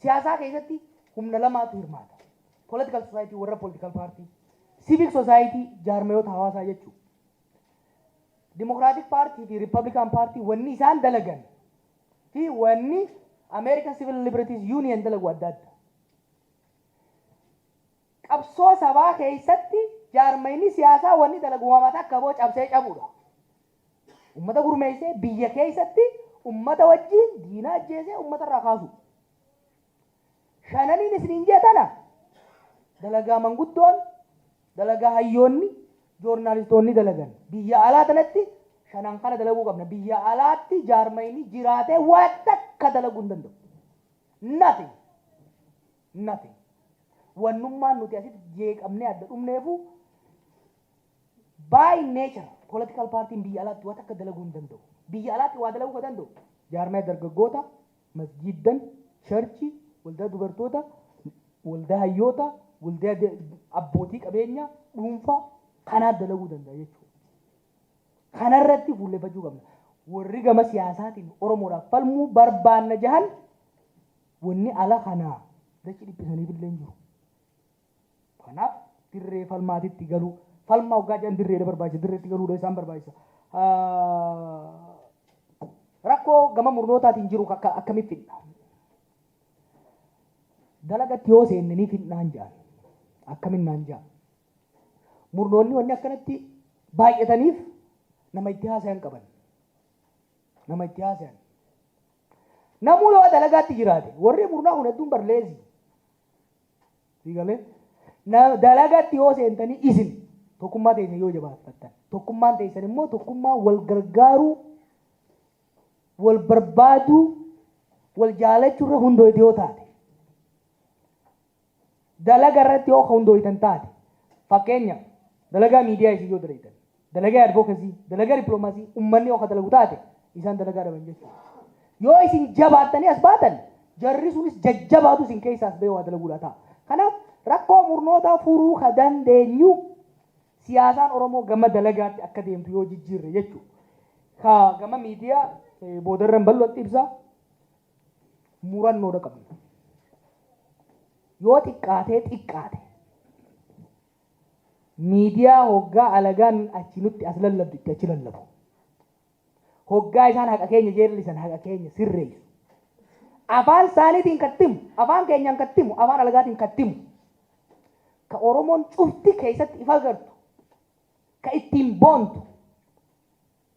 Siyaasaa keessatti humna lamaatu hirmaata. Political society, warra political party, civic society, jaarmayoota hawaasaa jechuudha. Democratic Party fi Republican Party wanni isaan dalagan fi wanni American Civil Liberties Union dalagu adda adda. Qabsoo sabaa keessatti jaarmayni siyaasaa wanni dalagu waan akka boo cabsee cabuudha. Ummata gurmeessee biyya keessatti ummata wajjin diina ajjeesee ummata irraa kaasu. Shananiin isiniin jee tana dalagaa manguddoon, dalagaa hayyoonni, joornaalistoonni dalagan. Biyya alaa tanatti shanan kana dalaguu qabna. Biyya alaatti jaarmayni jiraatee waan takka dalaguu hin danda'u. Nothing. Nothing. Wannummaan nuti asitti jeeqamnee adda dhumneefu By nature political partiin biyya alaatti waan akka dalaguu hin danda'u. Biyya alaatti waa dalaguu kan danda'u jaarmaya dargaggoota, masjiddan, churchii, waldaa dubartoota, waldaa hayyoota, waldaa abbootii qabeenyaa dhuunfaa kanaa dalaguu danda'a jechuudha. Kanarratti fuulleffachuu qabna. Warri gama siyaasaatiin Oromoodhaaf falmuu barbaanna jahan, wanni ala kanaa dachi dhiphisaniif illee hin jiru. Kanaaf dirree falmaatitti galuu, falmaa waggaa jedhan dirreedha barbaachisa, dirreetti galuudha isaan barbaachisa. Rakkoo gama murnootaatiin jiru akkamitti fidna? Dalagatti yoo seenne ni fidnaan jedhan, akkaminnaan jedhan. Murnoonni wanni akkanatti baay'ataniif nama itti haasayan qaban. Nama itti haasayan. Namuu yoo dalagaatti jiraate, warri murnaa kun hedduun barleezi. Siigalee dalagatti yoo seentanii, isin tokkummaa teessan yoo jabaattan, tokkummaan teessan immoo tokkummaa wal gargaaruu, wal barbaaduu, wal jaalachuu irra hundooyte yoo taate, dalaga irratti yoo hundooytan taate, fakkeenya dalagaa miidiyaa isin yoo dalagdan, dalagaa advocacy, dalagaa dippiloomaasii uummanni yoo dalagu taate, isaan dalagaa dhaban jechuudha. Yoo isin jabaattanii as baatan, jarri sunis jajjabaatu isin keessaas bahee waa dalaguudha ta'a. Kanaaf rakkoo murnootaa furuu ka dandeenyu siyaasaan Oromoo gama dalagaatti akka deemtu yoo jijjiirre jechuudha. Ka gama miidiyaa boodarran bal'ootti ibsa, murannoodha qabna. Yoo xiqqaatee xiqqaate miidiyaa hoggaa alagaan achi nutti as lallabdu itti achi lallabu. Hoggaa isaan haqa keenya jeellisan haqa keenya sirreessu. Afaan isaaniitiin kattimu, afaan keenyaan kattimu, afaan alagaatiin kattimu. Ka Oromoon cufti keessatti ifa agartu, ka ittiin boontu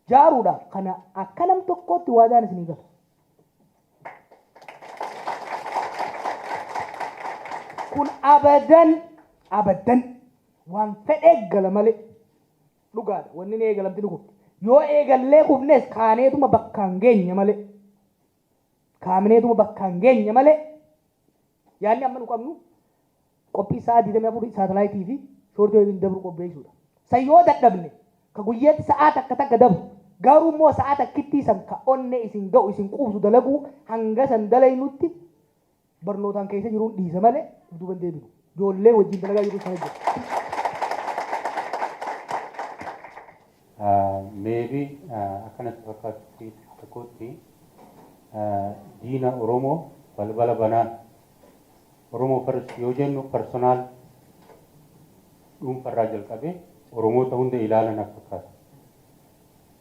jaaruudhaaf kana akka nam tokkootti waadaan isinii gala. Kun abadan abadan waan fedhe gala malee dhugaadha. Wanni ni eegalamti ni kufti. Yoo eegallee kufnes kaaneetuma bakkaan geenya malee. Kaamineetuma bakkaan geenya malee, yaadni amma nu qabnu qophii sa'a 24 saatalaayitii fi short waveiin dabru qopheessuudha. San yoo dadhabne ka guyyaatti sa'aa takka takka dabru, garuu immoo sa'aa takkittii san ka onne isin ga'u, isin quubsu dalaguu, hanga san dalaynutti barnootaan keessa jiruun dhiisa malee duuban deebinu. Ijoollee wajjin dalagaa jiru sana jiru. Maybe akkanatti fakkaatutti tokkotti diina Oromoo balbala banaan Oromoo first yoo jennu, personal dhuunfarraa jalqabee Oromoota hunda ilaalan akka fakkaata.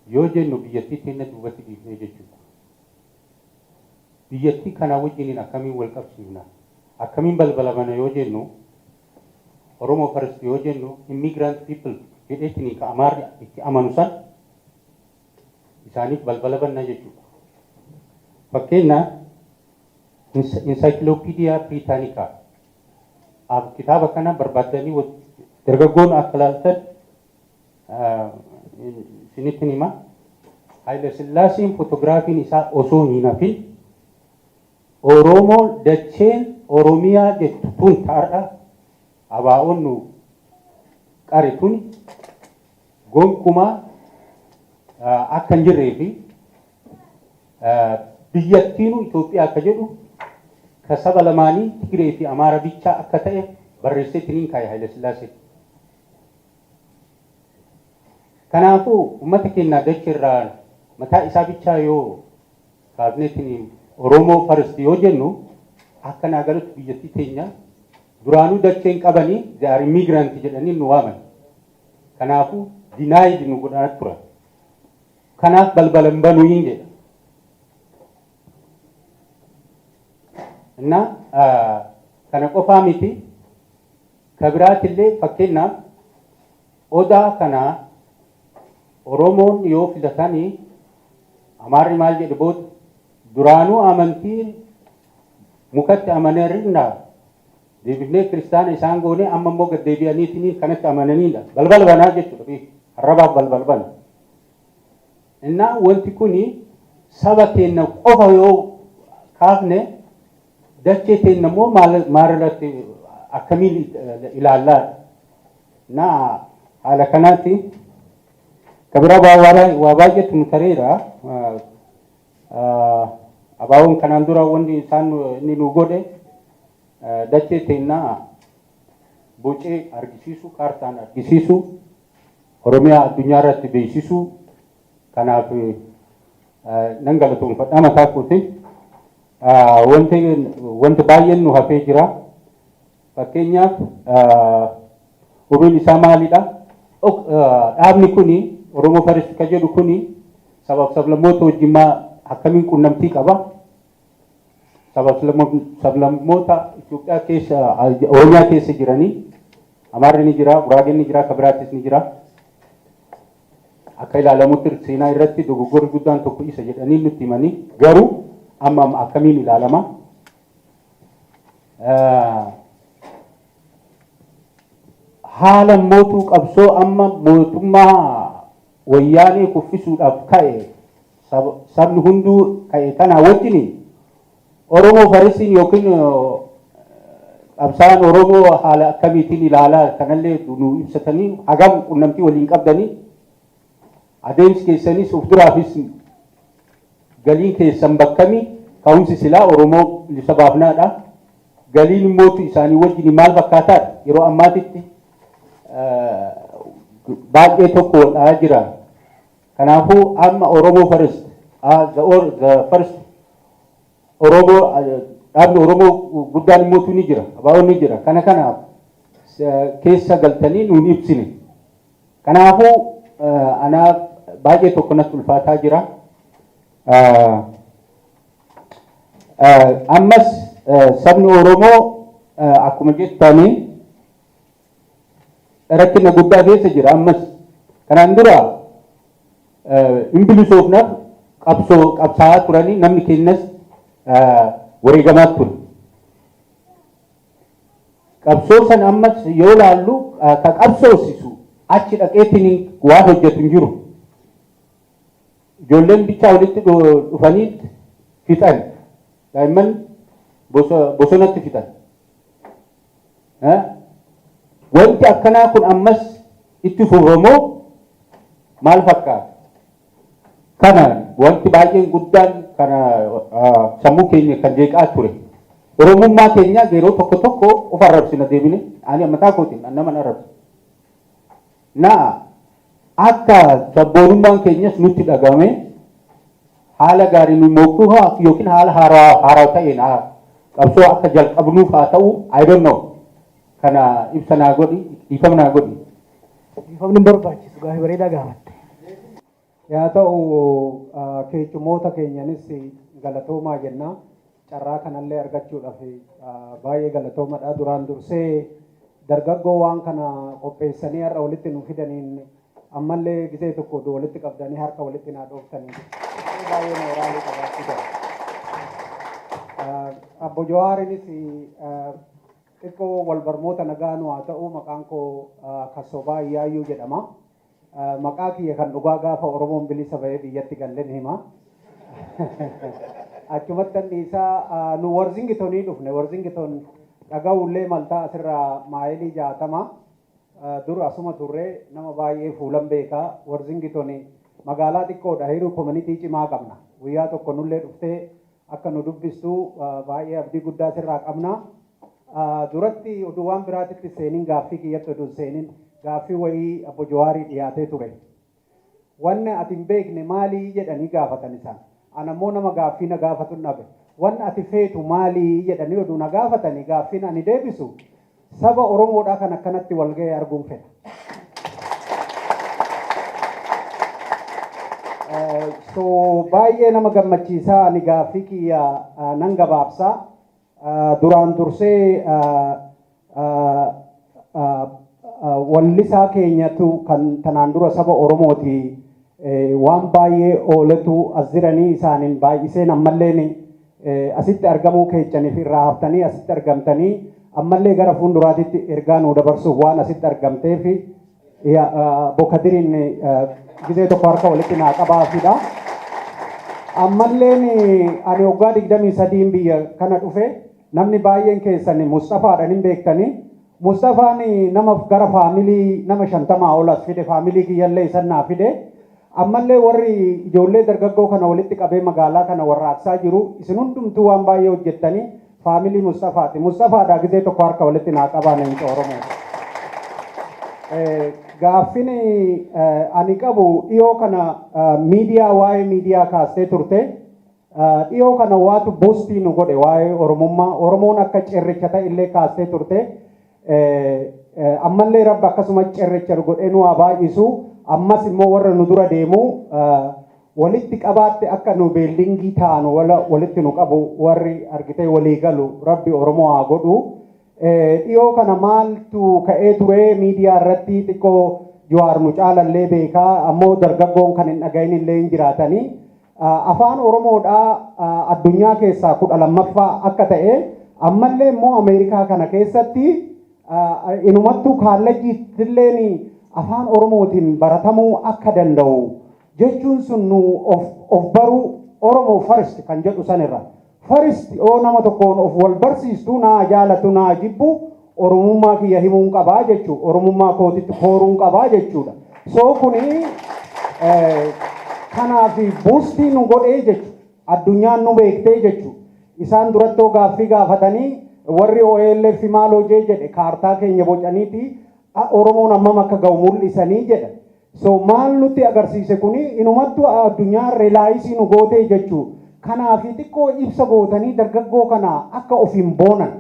Yoo jennu biyyattii teenya duubatti dhiifnee jechuudha. Biyyattii kanaa wajjiniin akkamiin wal qabsiifna? Akkamiin balbala bana yoo jennu, Oromoo first yoo jennu, immigrant people jedheetiin ka Amaarri itti amanu san isaaniif balbala banna jechuudha. Fakkeenyaaf, Encyclopedia Britannica kitaaba kana barbaaddanii dargaggoon akka ilaaltan isinitti hima. Haayile Sillaaseen fotograafiin isaa osoo hin hafin, Oromoo dacheen Oromiyaa jettu tun taarra abaa'oon nu qare tun gonkumaa akka hin jirree fi biyyattiinuu Itoophiyaa akka jedhu, ka saba lamaanii Tigree fi Amaara bichaa akka ta'e barreesseetiin kaa'e Haayile Sillaasee. Kanaafuu uummata keenya dacheerraa mataa isaa bichaa yoo kaafneetiin Oromoo first yoo jennu, akka naa galutti biyyattii teenya duraanuu dacheen qabanii, they are immigrant jedhanii nu waaman. Kanaafuu denied nu godhaa turan. Kanaaf balbala hin banuu hin jedha. Inna kana qofaa miti, ka biraatillee fakkeenyaaf odaa kana Oromoon yoo filatanii, Amaarri maal jedhe booda? Duraanuu amantii mukatti amananiidha. Deebifnee kiristaana isaan goone, amma immoo gad deebi'aniitiin kanatti amananiidha. Balbala banaa jechuudha. Arrabaaf balbala bana. Innaa wanti kuni saba keenya qofa yoo kaafne, dachee keenya immoo maal irratti akkamiin ilaallaa? Naa haala kanaatti. Kabira waa baay'eetu nu tareera. Abaawoon kanaan dura wanni isaan inni nu godhe dachee teennaa bocee argisiisu, kaartaan argisiisu, Oromiyaa addunyaa irratti beeksisu. Kanaaf nan galatoonfadha mataa kootiin. Wanti baay'een nu hafee jira. Fakkeenyaaf, hubiin isaa maalidha? Dhaabni kuni Oromoo First ka jedhu kuni sabaaf sablammoota wajjin akkamiin qunnamtii qaba? Sabaaf sablammoota Itoophiyaa keessa, Oromiyaa keessa jiranii, Amaarri ni jira, Guraageen ni jira, Kabiraatis ni jira. Akka ilaalamutti seenaa irratti dogoggorri guddaan tokko isa jedhanii nutti himanii, garuu amma akkamiin ilaalama? Haala mootuu qabsoo amma mootummaa Wayyaanee kuffisuudhaaf ka'e, sabni hunduu ka'e kanaa wajjin, Oromoo Firstiin yookiin qabsaa'aan Oromoo haala akkamiitiin ilaalaa? Kanallee nu ibsatanii, hagam qunnamtii waliin qabdanii, adeemsi keessanis of duraafis galiin keessan bakkamii? Ka'umsi silaa Oromoo bilisa baafnaadha. Galiin immootu isaanii wajjin maal fakkaataadha? Yeroo ammaatitti baay'ee tokko wal'aa jira. Kanaafuu amma Oromoo First, the first Oromoo, dhaabni Oromoo guddaan immootu ni jira, abaa'oon ni jira. Kana kanaaf keessa galtanii nuun ibsine. Kanaafuu anaaf baay'ee tokko natti ulfaataa jira. Ammas sabni Oromoo akkuma jettanii rakkina guddaa keessa jira ammas. Kanaan dura hin bilisoofnaaf qabsoo qabsaa'aa turanii, namni keenyas wareegamaa ture. Qabsoo sana ammas yoo laallu, ka qabsoosisu achi dhaqeetiin waan hojjetu hin jiru. Ijoolleen bichaa walitti dhufanii fixan. Daa'imman bosonatti fixan. Wanti akkanaa kun ammas itti fufamoo maal fakkaata? Kana wanti baay'een guddaan kana sammuu keenya kan jeeqaa ture. Oromummaa keenya yeroo tokko tokko of arrabsina deebine, ani mataa kootiin nama arrabsa. Na akka sabboonummaan keenyas nutti dhagame, haala gaariin nu mookuu yookiin haala haaraa ta'een qabsoo akka jalqabnuuf haa ta'u, I don't know. Kana ibsa naa godhi, dhiifama naa godhi. Dhiifamni hin barbaachisu, gaafii bareedaa gaafatte. Yaa ta'u, keessummoota keenyanis galatoomaa jenna. Carraa kanallee argachuudhaaf baay'ee galatoomadha. Duraan dursee dargaggoo waan kana qopheessanii har'a walitti nu fidaniin, ammallee gisee tokko walitti qabdanii harka walitti naa dhooftanii baay'ee mooraalii qabaachuu qaba. Abbo Jawaarinis xiqqoo wal barmoota nagaa nu haa ta'u. Maqaan koo Kasobaa Iyaayyuu jedhama. Maqaa kiyya kan dhugaa gaafa Oromoon bilisa bahee biyyatti galleen hima. Achumatti anniisaa nu Warzingitonii dhufne. Warzingiton dhaga'uullee maltaa asirraa maayilii 60. Dur asuma turre, nama baay'ee fuulan beekaa. Warzingitonii magaalaa xiqqoodha, hiruu community cimaa qabna. Guyyaa tokko nullee dhuftee akka nu dubbistu baay'ee abdii guddaa sirraa qabna. Duratti oduu waan biraatitti seeniin, gaaffii kiyyatti oduu seeniin, gaaffii wayii Abbo Jawaarii dhiyaatee ture. "Wanni ati hin beekne maalii?" jedhanii gaafatan isaan. Ana immoo nama gaaffii na gaafatu dhabe. "Wanni ati feetu maalii?" jedhanii oduu na gaafatanii, gaaffiin ani deebisu saba Oromoodhaa kan akkanatti wal ga'e arguun fedha. So baay'ee nama gammachiisaa, ani gaaffii kiyya nan gabaabsaa. Duraan dursee wallisaa keenyatu kan tanaan dura saba Oromooti waan baay'ee ooletu as jiranii, isaaniin baay'iseen ammalleen asitti argamuu keechaniif, irraa haftanii asitti argamtanii ammallee gara fuulduraatitti ergaa nuu dabarsuuf waan asitti argamteef, Bokadiriin gizee tokko harka walitti naa qabaafidha. Ammalleen ani waggaa 23n biyya kana dhufe. Namni baay'een keessan Mustafaadhaan hin beektanii. Mustafaan nama gara family nama 50 ol as fide, family kiyyallee isan naa fide. Ammallee warri ijoollee dargaggoo kana walitti qabee magaalaa kana warraaqsaa jiru isin hundumtuu waan baay'ee hojjettanii faamilii Mustafaati. Mustafaadhaa gisee tokko harka walitti naa qabaa leenca Oromoo. Gaaffin ani qabu dhiyoo kana miidiyaa waa'ee miidiyaa kaastee turte. Dhiyoo kana waatu boostii nu godhe waa'ee Oromummaa. Oromoon akka cirricha ta'e illee kaastee turte. Ammallee Rabbi akkasuma cirricha godhee nu haa baay'isu. Ammas immoo warra nu dura deemu walitti qabaatte akka nu building taanu walitti nu qabu warri argitee walii galu Rabbi Oromoo haa godhu. Dhiyoo kana maaltu ka'ee ture miidiyaa irratti xiqqoo Jawaar nu caalallee beekaa ammoo dargaggoon kan hin dhagahin illee hin jiraatanii. Afaan Oromoodhaa addunyaa keessaa 12ffaa akka ta'e ammallee immoo Ameerikaa kana keessatti inumattuu kaalleejiittilleen afaan Oromootiin baratamuu akka danda'u jechuun sun nu of baruu Oromoo first kan jedhu sanirra. First yoo nama tokkoon of wal barsiistu naa jaalatu naa jibbu Oromummaa kiyya himuun qabaa jechuudha. Oromummaa kootitti kooruun qabaa jechuudha. So kuni kanaaf boostii nu godhee jechuudha. Addunyaan nu beektee jechuudha. Isaan durattoo gaaffii gaafatanii warri OLF maal hojee jedhe kaartaa keenya bocaniiti Oromoon hammam akka ga'u mul'isanii jedha. So maal nutti agarsiise kuni inumattuu addunyaan realize nu gootee jechuudha. Kanaaf xiqqoo ibsa gootanii dargaggoo kana akka ofiin boonan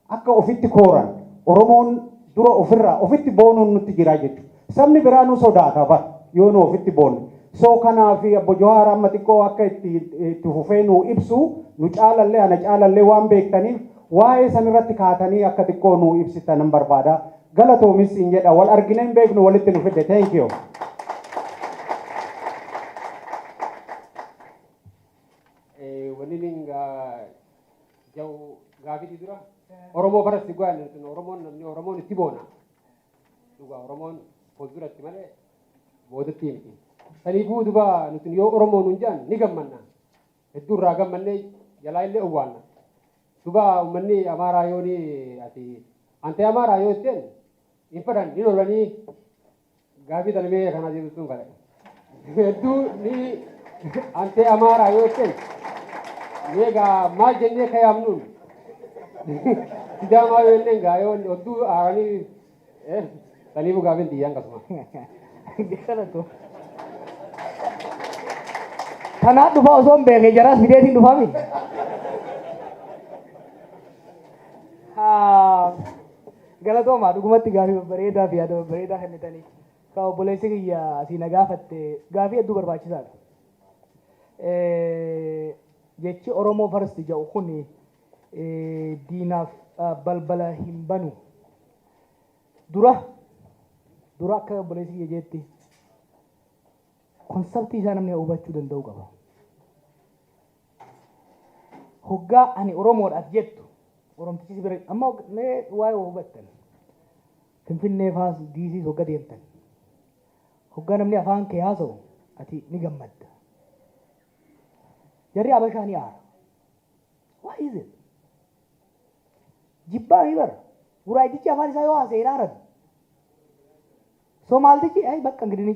akka ofitti kooran Oromoon dura ofirraa ofitti boonuun nutti jira jechuudha. Sabni biraa nu sodaata bara yoo nu ofitti boonne. So kanaaf Obbo Jawaar amma xiqqoo akka itti fufee nu ibsu nu caalallee ana caalallee waan beektaniif waa'ee san irratti kaatanii akka xiqqoo nu ibsitan nan barbaada. Galatoomis hin jedha wal argine hin beeknu walitti nu fidde. Thank you. Wanni jau gaafii dura Oromoo first go'an Oromoon namni Oromoon itti boona. Dhugaa Oromoon fuulduratti malee boodatti miti. Saniifuu duba nuti yoo Oromoo nuun jedhan ni gammanna. Hedduu irraa gammannee jalaa illee owwaanna. Duba uummanni Amaaraa yoo ni ati ante Amaaraa yoo jetteen hin fedhan ni lolanii gaafii talmee kanaa jedhu sun kadha. Hedduu ni ante Amaaraa yoo jetteen meegaa maal jennee kayaamnuun Sidaamaa yoo jenneen gaa yoo hedduu aaranii saniifuu gaafiin xiyyaan kasuma. Galatu. Kanaaf dhufaa osoo hin beekne jaraas fideetiin dhufaami. Galatoomaa dhugumatti gaafii babbareedaa fi yaada babbareedaa kennitanii. Ka obboleessi kiyya asii na gaafatte gaafii hedduu barbaachisaadha. Jechi Oromoo first jedhu kun diinaaf balbala hin banu. Dura dura akka obboleessi kiyya jetti concept isaa namni hubachuu danda'u qaba. Hoggaa ani Oromoodhaaf jettu Oromtichi si bira amma mee waa'ee hubattan Finfinnee faas diisiis hogga deemtan hoggaa namni afaan kee haasa'u ati ni gammadda. Jarri Abashaa ni aara. Why is it? Jibbaa ni bara. Guraayitichi afaan isaa yoo haasa'e hin aaran. Somaaltichi ay bakka እንግዲህ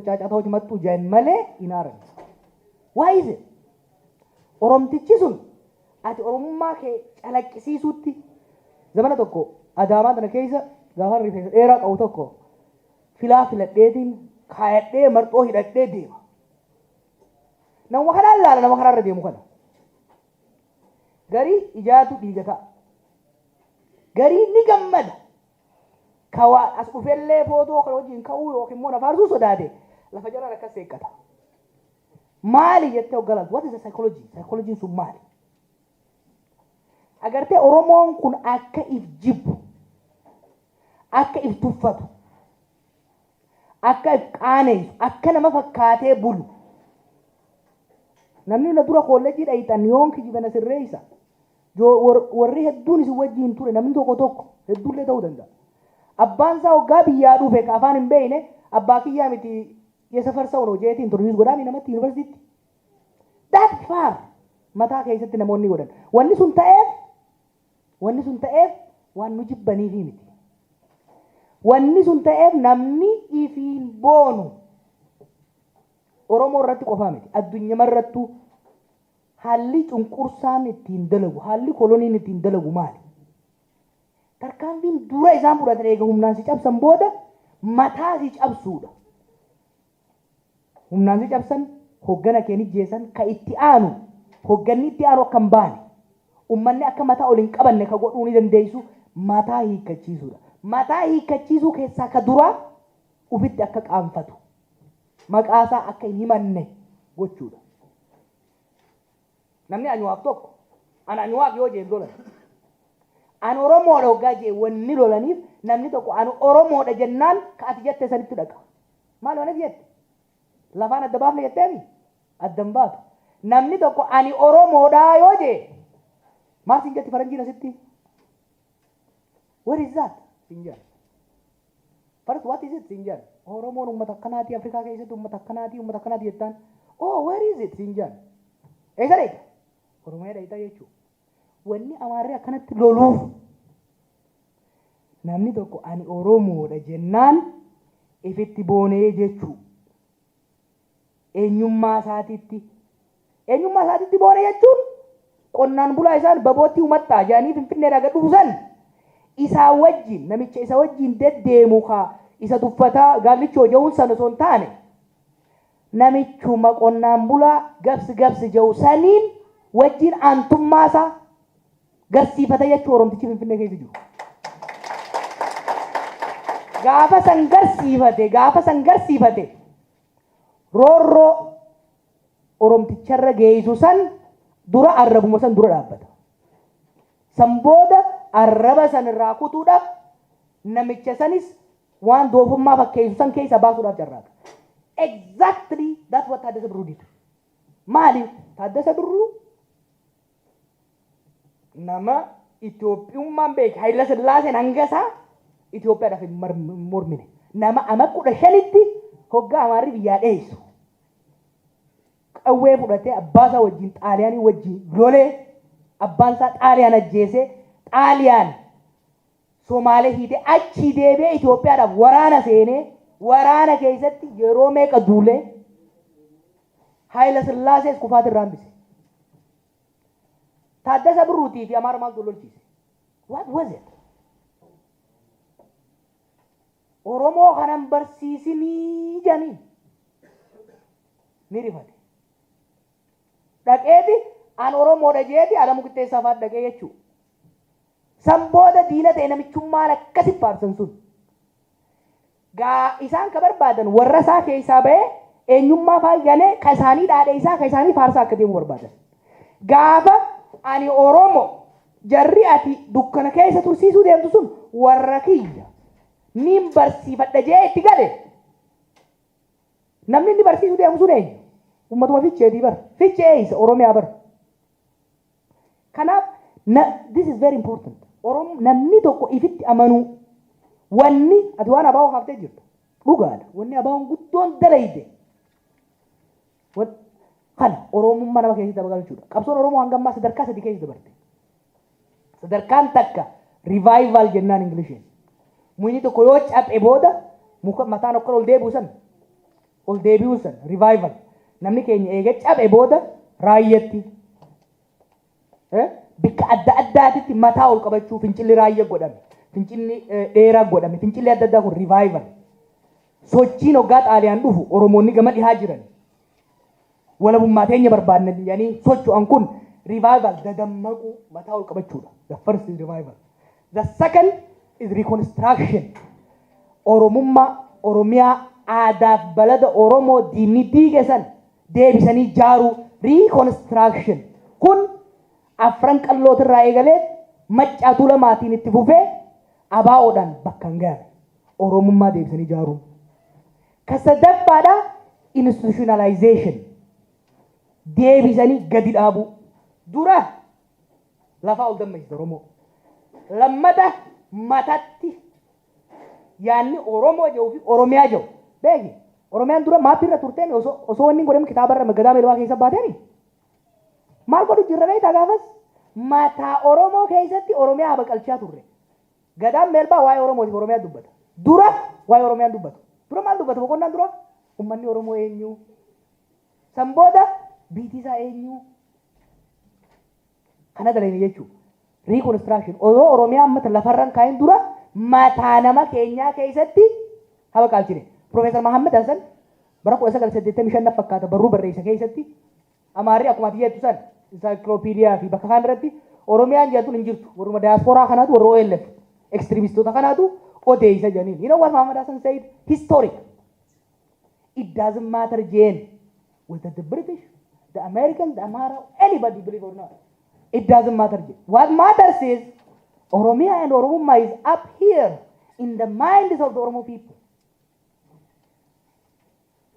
ጫጫታዎች መጡ ጀን malee hin aaran. Why is it? Oromtichi sun ati Oromummaa kee calaqqisiisuutti zamana tokko Adaamaa tana keessa gaafa rifeensa dheeraa qabu tokko filaa filadheetiin kaayadhee marxoo hidhadhee deema. Nama kanaan laala nama karaarra deemu kana. Garii ijaatu dhiiga ta'a. Garii ni gammada. Kawaa as dhufellee footoo kana wajjin ka'uu yookiin immoo na faarsuu sodaate lafa jalaan akkas seeqqata. Maali jettee hoggalaltu? What is the psychology? Psychology sun maali? Agartee Oromoon kun akka if jibbu, akka if tuffatu, akka if qaaneessu, akka nama fakkaatee bulu. Namni na dura kolleejjii dhayitan yoon kijibana sirreessa. Warri hedduun isin wajjin ture namni tokko tokko hedduullee ta'uu danda'a. Abbaan isaa hoggaa biyyaa dhufe ka afaan hin beekne abbaa kiyyaa miti የሰፈር ሰው ነው jeetiin introduce godhaami namatti yuunivarsiitti. That far mataa keessatti namoonni godhan. Wanni sun ta'eef waan nu jibbaniifi miti. Wanni sun ta'eef namni ifiin boonu Oromoo irratti qofaa miti. Addunyaa irrattuu haalli cunqursaan ittiin dalagu, haalli koloniin ittiin dalagu maali? Tarkaanfiin dura isaan fudhatan eega humnaan si cabsan booda mataa si cabsuudha. Humnaan si cabsan, hoggana kee jeesan, ka itti aanu, hogganni itti aanu akka hin baane, ummanni akka mataa ol hin qabanne ka godhuu ni dandeessu mataa hiikkachiisuudha. Mataa hiikkachiisuu keessaa ka duraa ufitti akka qaanfatu, maqaasaa akka hin himanne gochuudha. Namni Anyuwaaq tokko, an Anyuwaaq yoo jeen lolan. An Oromoodha hoggaa jee wanni lolaniif, namni tokko an Oromoodha jennaan ka ati jette sanitti dhaqa. Maal wanti jette? Lafaan adda baafne jetteemi? Adda hin baatu. Namni tokko ani Oromoodha yoo jee maal siin jetti faranjiin asitti? "What is that?" siin jedhan. "First, what is it?" siin jedhan. Oromoon uummata akkanaati, Afrikaa keessatti uummata akkanaati, uummata akkanaati jettaan. "Oh, where is it?" siin jedhan. Eessa dheeyta? Oromiyaa dheeyta jechuudha. Wanni Amaarri akkanatti loluuf namni tokko ani Oromoodha jennaan ifitti boonee jechuu. Eenyummaa isaatiitti. Eenyummaa isaatiitti boone jechuun qonnaan bulaa isaan babootti uummattaa jedhanii Finfinneedhaa gad dhufu san isaa wajjin, namicha isa wajjin deddeemu kaa isa tuffataa gaallichoo jehuun sana osoo hin taane, namichuma qonnaan bulaa gabsi gabsi jehu saniin wajjin aantummaa isaa garsiifata jechuu Oromtichi Finfinnee keessa jiru. Gaafa san garsiifate, gaafa san garsiifate, roorroo Oromticharra geessu san dura arrabuma san dura dhaabbata. San booda arraba san irraa kutuudhaaf, namicha sanis waan doofummaa fakkeessu san keessa baasuudhaaf carraaqa. Exactly, that's what Taaddasa Birruu did. Maaliif Taaddasa Birruu nama Itoophiyummaan beeke, Hayila Sillaaseen hanga isaa Itoophiyaadhaaf hin mormine. Nama ama 15tti hoggaa Amaarri biyyaa dheessu. Qawwee fudhatee abbaasaa wajjin Xaaliyaanii wajjin lolee, abbaan isaa Xaaliyaan ajjeesee, Xaaliyaan Somaalee hiitee, achii deebi'ee Itoophiyaadhaaf waraana seenee, waraana keessatti yeroo meeqa duulee Hayila Sillaasees kufaati irraa hambise. Taaddasa Birruutii fi Amaara maaltu lolchiise? What was it? Oromoo kanan barsiisinii jedhanii ni rifate. Dhaqeeti an Oromoodha jeeti Alamuu Qixxeessaa fa'aa dhaqee jechuudha. San booda diina ta'e namichummaan akkasi faarsan sun. Gaa isaan ka barbaadan warra isaa keessaa ba'ee eenyummaa fa'aa ganee ka isaanii dhaadhe isaa ka isaanii faarsaa akka deemu barbaadan. Gaafa ani Oromo, jarri ati dukkana keessa tursiisuu deemtu sun warra kiyya, niin barsiifadha jee itti gale. Namni inni barsiisuu deemu sun eenyu? Uummatuma Fiicheetii bara. Fiichee eessa? Oromiyaa bara. Kanaaf this is very important. Oromo namni tokko ifitti amanuu, wanni ati waan abaa'oo kaaftee jirtu dhugaadha. Wanni abaa'oon guddoon dalayde kana Oromummaa nama keessatti dabagalchuudha. Qabsoon Oromoo hanga ammaa sadarkaa sadi keessa dabarte. Sadarkaan takka revival jennaan Ingiliishiin. Mukni tokko yoo caphe booda muka mataan akka ol deebi'u san, ol deebi'uu san revival. Namni keenya eega caphe booda raayyatti bikka adda addaatitti mataa ol qabachuu, fincilli raayyaa godhame, fincilli dheeraa godhame, fincilli adda addaa kun revival. Sochiin hoggaa Xaaliyaan dhufu Oromoonni gama dhihaa jiran walabummaa teenya barbaadna jedhanii socho'an kun revival, dadammaquu, mataa ol qabachuudha. The first is revival. The second is reconstruction. Oromummaa, Oromiyaa, aadaaf balada Oromoo diinni diige san deebisanii ijaaruu, reconstruction. Kun Afran Qallootirraa eegalee Maccaa Tuulamaatiin itti fufee abaa'oodhaan bakka hin gaane. Oromummaa deebisanii ijaaruu. Ka sadaffaadha institutionalization. Deebisanii gadi dhaabuu. Dura lafaa ol dammaysite Oromoo. Lammata matatti yaanni Oromoo jedhuu fi Oromiyaa jedhu. Beeki, Oromiyaan dura maappii irra turteen osoo wanni hin godhamin kitaaba irra Gadaa Meelbaa keessa baateeni. Maal godhu jirra beektaa gaafas? Mataa Oromoo keessatti Oromiyaa baqalchaa turre. Gadaan Meelbaa waa'ee Oromootiif Oromiyaa dubbata. Dura waa'ee Oromiyaa dubbatu. Dura maal dubbata boqonnaan dura? Uummanni Oromoo eenyu? San booda biitii isaa eenyu kana dalagne jechuudha. Reconstruction odoo Oromiyaa amma lafarran kaayin dura mataa nama keenyaa keessatti haba qaalchine. Profeesar Mahammed Hassan bara 1985 fakkaata barruu barreessa keessatti Amaarri akkuma ati jettu san encyclopedia fi bakka kaan irratti Oromiyaan jedhatuun hin jirtu. Warruma diyaasporaa kanaatu warra OLF extremistoota kanaatu odeessa jedhaniin. You know what Muhammad Hassan said? Historic. It doesn't matter, Jane, whether the British, the Americans, the Amhara, anybody believe or not. It doesn't matter. Jane. What matters is Oromia and Oromumma is up here in the minds of the Oromo people.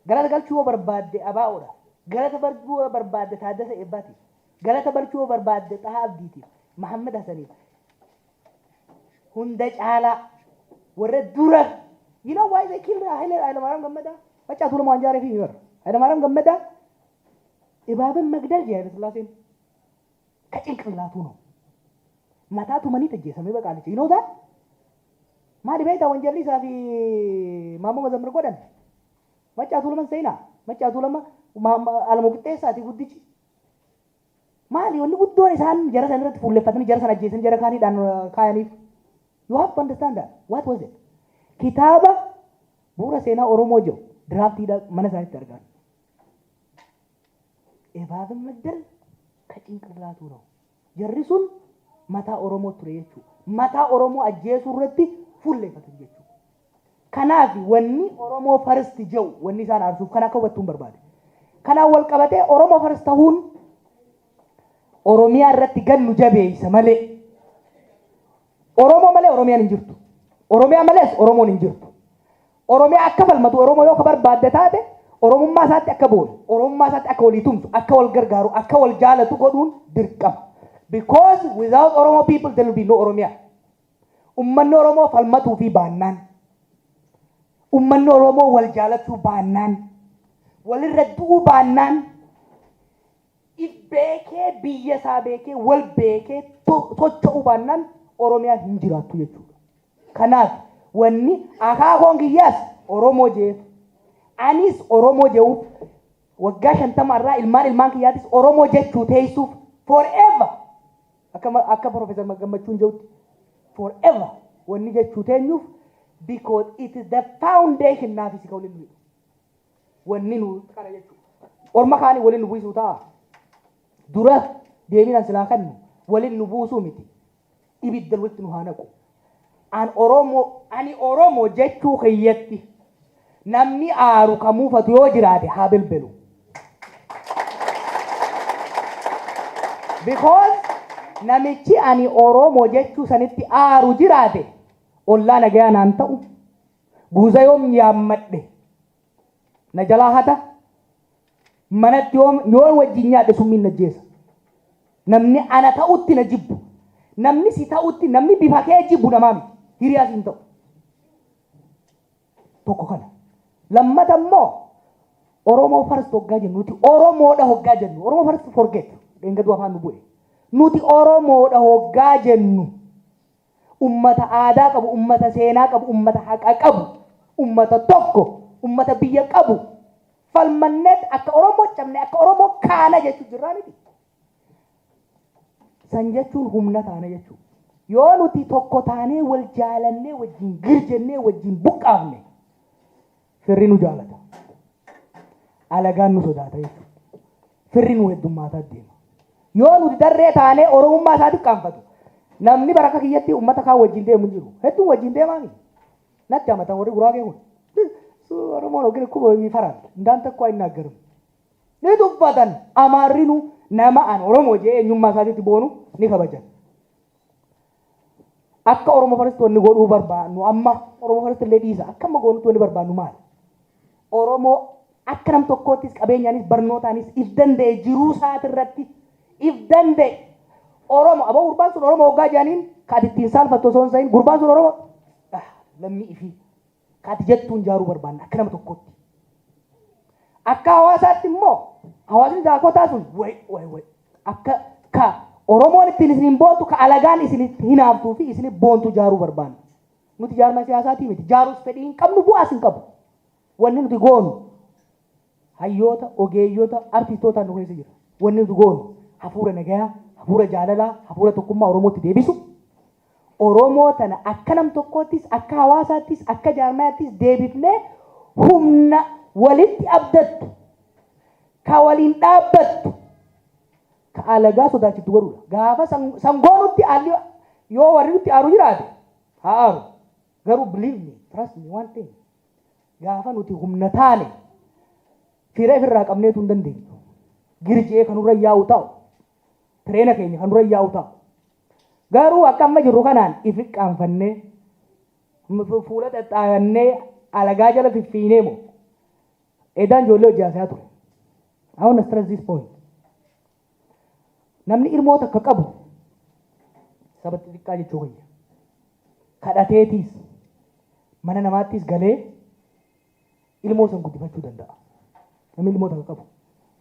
Galata galchuu barbaadde abaa'oodha. Galata barchuu barbaadde Taaddasa Eebbaatiif. Galata barchuu barbaadde Xahaa Abdiitiif. Mahammed Hassaniif. Hunda caalaa warra dura. You know why they killed Haile Maariyaam Gammadaa? Macaa Tuulamaa waan jaaree fi bara. Haile Maariyaam Gammadaa እባብን መግደል የኃይለ ሥላሴን ከጭንቅላቱ ነው። mataa tumanii tajjeessamee baqaalicha. You know that? Maali beektaa wanjalli isaa fi Maammoo Mazammir godhan? Macaa Tuulaman seenaa. Macaa Tuulama Alamuu Qixxeessaati guddichi. Maali wanni guddoon isaan jara sana irratti fuulleffatanii jara sana ajjeesanii jara kaaniidhaan kaayaniif? You have to understand that. What was it? Kitaaba bu'uura seenaa Oromoo jedhu diraaftiidha mana isaaniitti argan. እባብን መግደል ከጭንቅላቱ ነው። Jarri sun mataa Oromoo ture jechuudha. Mataa Oromoo ajjeesuu irratti fuulleffatan jechuudha. Kanaaf wanni Oromoo first jedhu wanni isaan aarsuuf kan akka hubattuun barbaade. Kanaan wal qabatee Oromoo first ta'uun Oromiyaa irratti gannu jabeessa malee. Oromoo malee Oromiyaan hin jirtu. Oromiyaa malees Oromoon hin jirtu. Oromiyaa akka falmatu Oromoo yoo ka barbaadde taate Oromummaa isaatti akka boonu, Oromummaa isaatti akka walii tumsu, akka wal gargaaru, akka wal jaalatu godhuun dirqama. Because without Oromo people there will be no Oromia. Ummanni Oromoo falmatuu fi baannaan. Ummanni Oromoo wal jaalachuu baannaan. Walirra du'uu baannaan. If beekee biyya isaa beekee wal beekee socho'uu baannaan Oromiyaan hin jiraattu jechuudha. Kanaaf wanni akaakoon kiyyaas Oromoo jeef anis Oromoo jehuuf waggaa 50 irraa ilmaan ilmaan kiyyaatis Oromoo jechuu teessuuf forever akka Profeesar Gammachuun jehutti forever wanni jechuu teenyuuf because it is the foundation naaf isi ka waliin nu wanni nu kana jechuudha. Orma kaanii waliin nu buusuu ta'a. Dura deebiin silaa kannu waliin nu buusuu miti. Ibidda walitti nu haa naqu. An Oromoo ani Oromoo jechuu kiyyatti namni aaru kamuufatu yoo jiraate haa bilbilu. Because namichi ani Oromoo jechuu sanitti aaru jiraate ollaa nagayaa naan ta'u guuza yoom yaammadhe na jalaa hata manatti yoom wajjin nyaadhe summiin na jeesa. Namni ana ta'utti na jibbu. Namni si ta'utti namni bifa kee jibbu namaa miti. Hiriyaas hin ta'u. Tokko kana. Lammata immoo Oromoo first hoggaa jennu nuti Oromoodha hoggaa jennu Oromoo first forget dheengaduu afaan nu bu'e. Nuti Oromoodha hoggaa jennu ummata aadaa qabu, ummata seenaa qabu, ummata haqa qabu, ummata tokko, ummata biyya qabu falmanneet akka Oromoo cabne akka Oromoo kaana jechuu jirraa miti. San jechuun humna taana jechuudha. Yoo nuti tokko taanee wal jaalannee wajjin girjennee wajjin buqqaafne firri nu jaalata. Alagaan nu sodaata jechuudha. Firri nu heddummaataa deema. Yoo nuti darree taanee Oromummaa isaatiif qaanfatu. Namni bara akka kiyyatti uummata kaan wajjin deemu hin jiru. Hedduun wajjin deemaani. Natti amatan warri guraagee kun. Oromoon yookiin akkuma ይፈራል እንዳንተ እኮ አይናገርም። Ni tuffatan Amaarrinu nama an Oromoo jee eenyummaa isaatiitti boonu ni kabajan. Akka Oromoo first wanni godhuu barbaannu amma Oromoo first illee dhiisa akka amma goonutti wanni barbaannu maali? Oromoo akka nam tokkoottis qabeenyaanis barnootaanis if danda'e jiruu isaatirratti if danda'e Oromoo aboo gurbaan sun Oromoo hoggaa jedhaniin ka ati ittiin saalfattu osoo hin ta'in gurbaan sun Oromoo lammii ifii ka ati jettuun jaaruu barbaanna akka nama tokkootti. Akka hawaasaatti immoo hawaasni daakotaa sun way way way akka ka Oromoon ittiin isiniin boontu ka alagaan isin hinaaftuu fi isin boontu jaaruu barbaanna. Nuti jaarma siyaasaatii miti jaarus fedhii hin qabnu bu'aas hin qabu. Wanni nuti goonu Hayyoota, ogeeyyota, artiistootaan nu keessa jira. Wanni nuti goonu hafuura nagayaa, hafuura jaalalaa, hafuura tokkummaa Oromootti deebisu. Oromoo tana akka nam tokkoottis, akka hawaasaattis, akka jaarmayaattis deebifnee humna walitti abdattu, ka waliin dhaabbattu, ka alagaa sodaachiftu godhuudha. Gaafa sangoonutti alli yoo warri nutti aaru jiraate haa aaru. Garuu believe me, trust me one thing. Gaafa nuti humna taane fira ifirraa qabneetu hin dandeenyu. Girji'ee kan nurra yaa'u ta'u, tireena keenya kan nurra yaa'u ta'u. Garuu akka amma jirru kanaan ifi qaanfannee, fuula xaxxaayannee, alagaa jala fiffiinee moo edaan ijoollee hojii haasayaa ture. I want to stress this point. Namni ilmoo takka qabu saba xixiqqaa jechuu kiyya. Kadhateetiis mana namaattis galee ilmoo san guddifachuu danda'a. Namni ilmoo takka qabu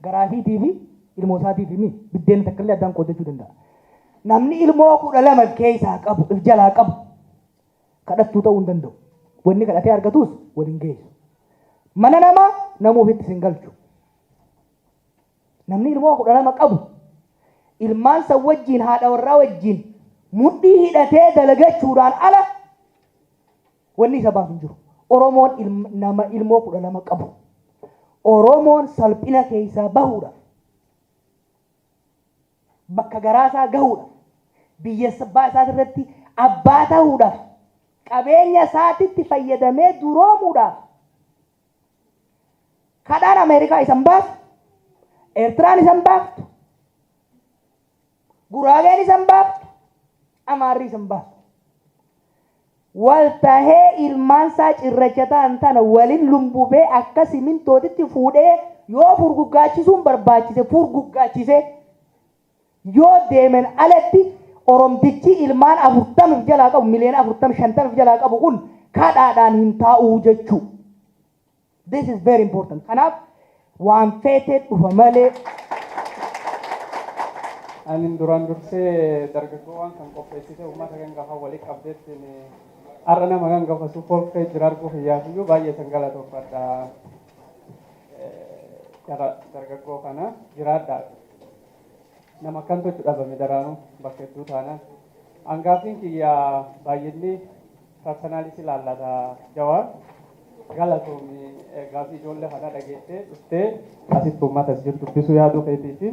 garaafiitii fi ilmoo isaatii fi biddeena takka illee addaan qooddachuu danda'a. Namni ilmoo 12 keessaa qabu, if jalaa qabu, kadhattuu ta'uu hin danda'u. Wanni kadhatee argatus waliin geessu. Mana namaa nama ofitti sin galchu. Namni ilmoo 12 qabu ilmaan san wajjin, haadha warraa wajjin mudhii hidhatee dalagachuudhaan ala wanni isa baasu hin jiru. Oromoon nama ilmoo 12 qabu. Oromoon salphina keessaa bahuudhaaf, bakka garaasaa gahuudhaaf, biyya abbaa isaa irratti abbaa ta'uudhaaf, qabeenya isaatitti fayyadamee duroomuudhaaf kadhaan Ameerikaa isan baastu, Eertiraan isan baaftu, Guraageen isan baaftu, Amaarri isan baaftu. Wal tahee ilmaan isaa cirracha ta'an tana waliin lumbubee akka simintootitti fuudhee, yoo furguggaachisuun barbaachise furguggaachisee yoo deemen alatti, Oromtichi ilmaan 40 jalaa qabu, miliyoona 40 50 jalaa qabu kun kadhaadhaan hin taa'uu jechuu. This is very important. Kanaaf waan feetee dhufa malee. Ani duraan dursee dargaggoowwan kan qopheessite, uummata kan gafa walii qabdeettiin, har'a nama kan gafa suufolfee jira arguuf iyyaafiyyuu baay'ee san galatoofadha. Dargaggoo kana jiraadha. Nama akkan tochu dhabame daraanuu bakka hedduu taanaan. Hangaafiin kiyya baay'inni personally ilaallata. Jawaar, galatoomi, gaafii ijoollee kana dhageessee dhuftee asitti uummata as jiru dubbisuu yaaduu keetii fi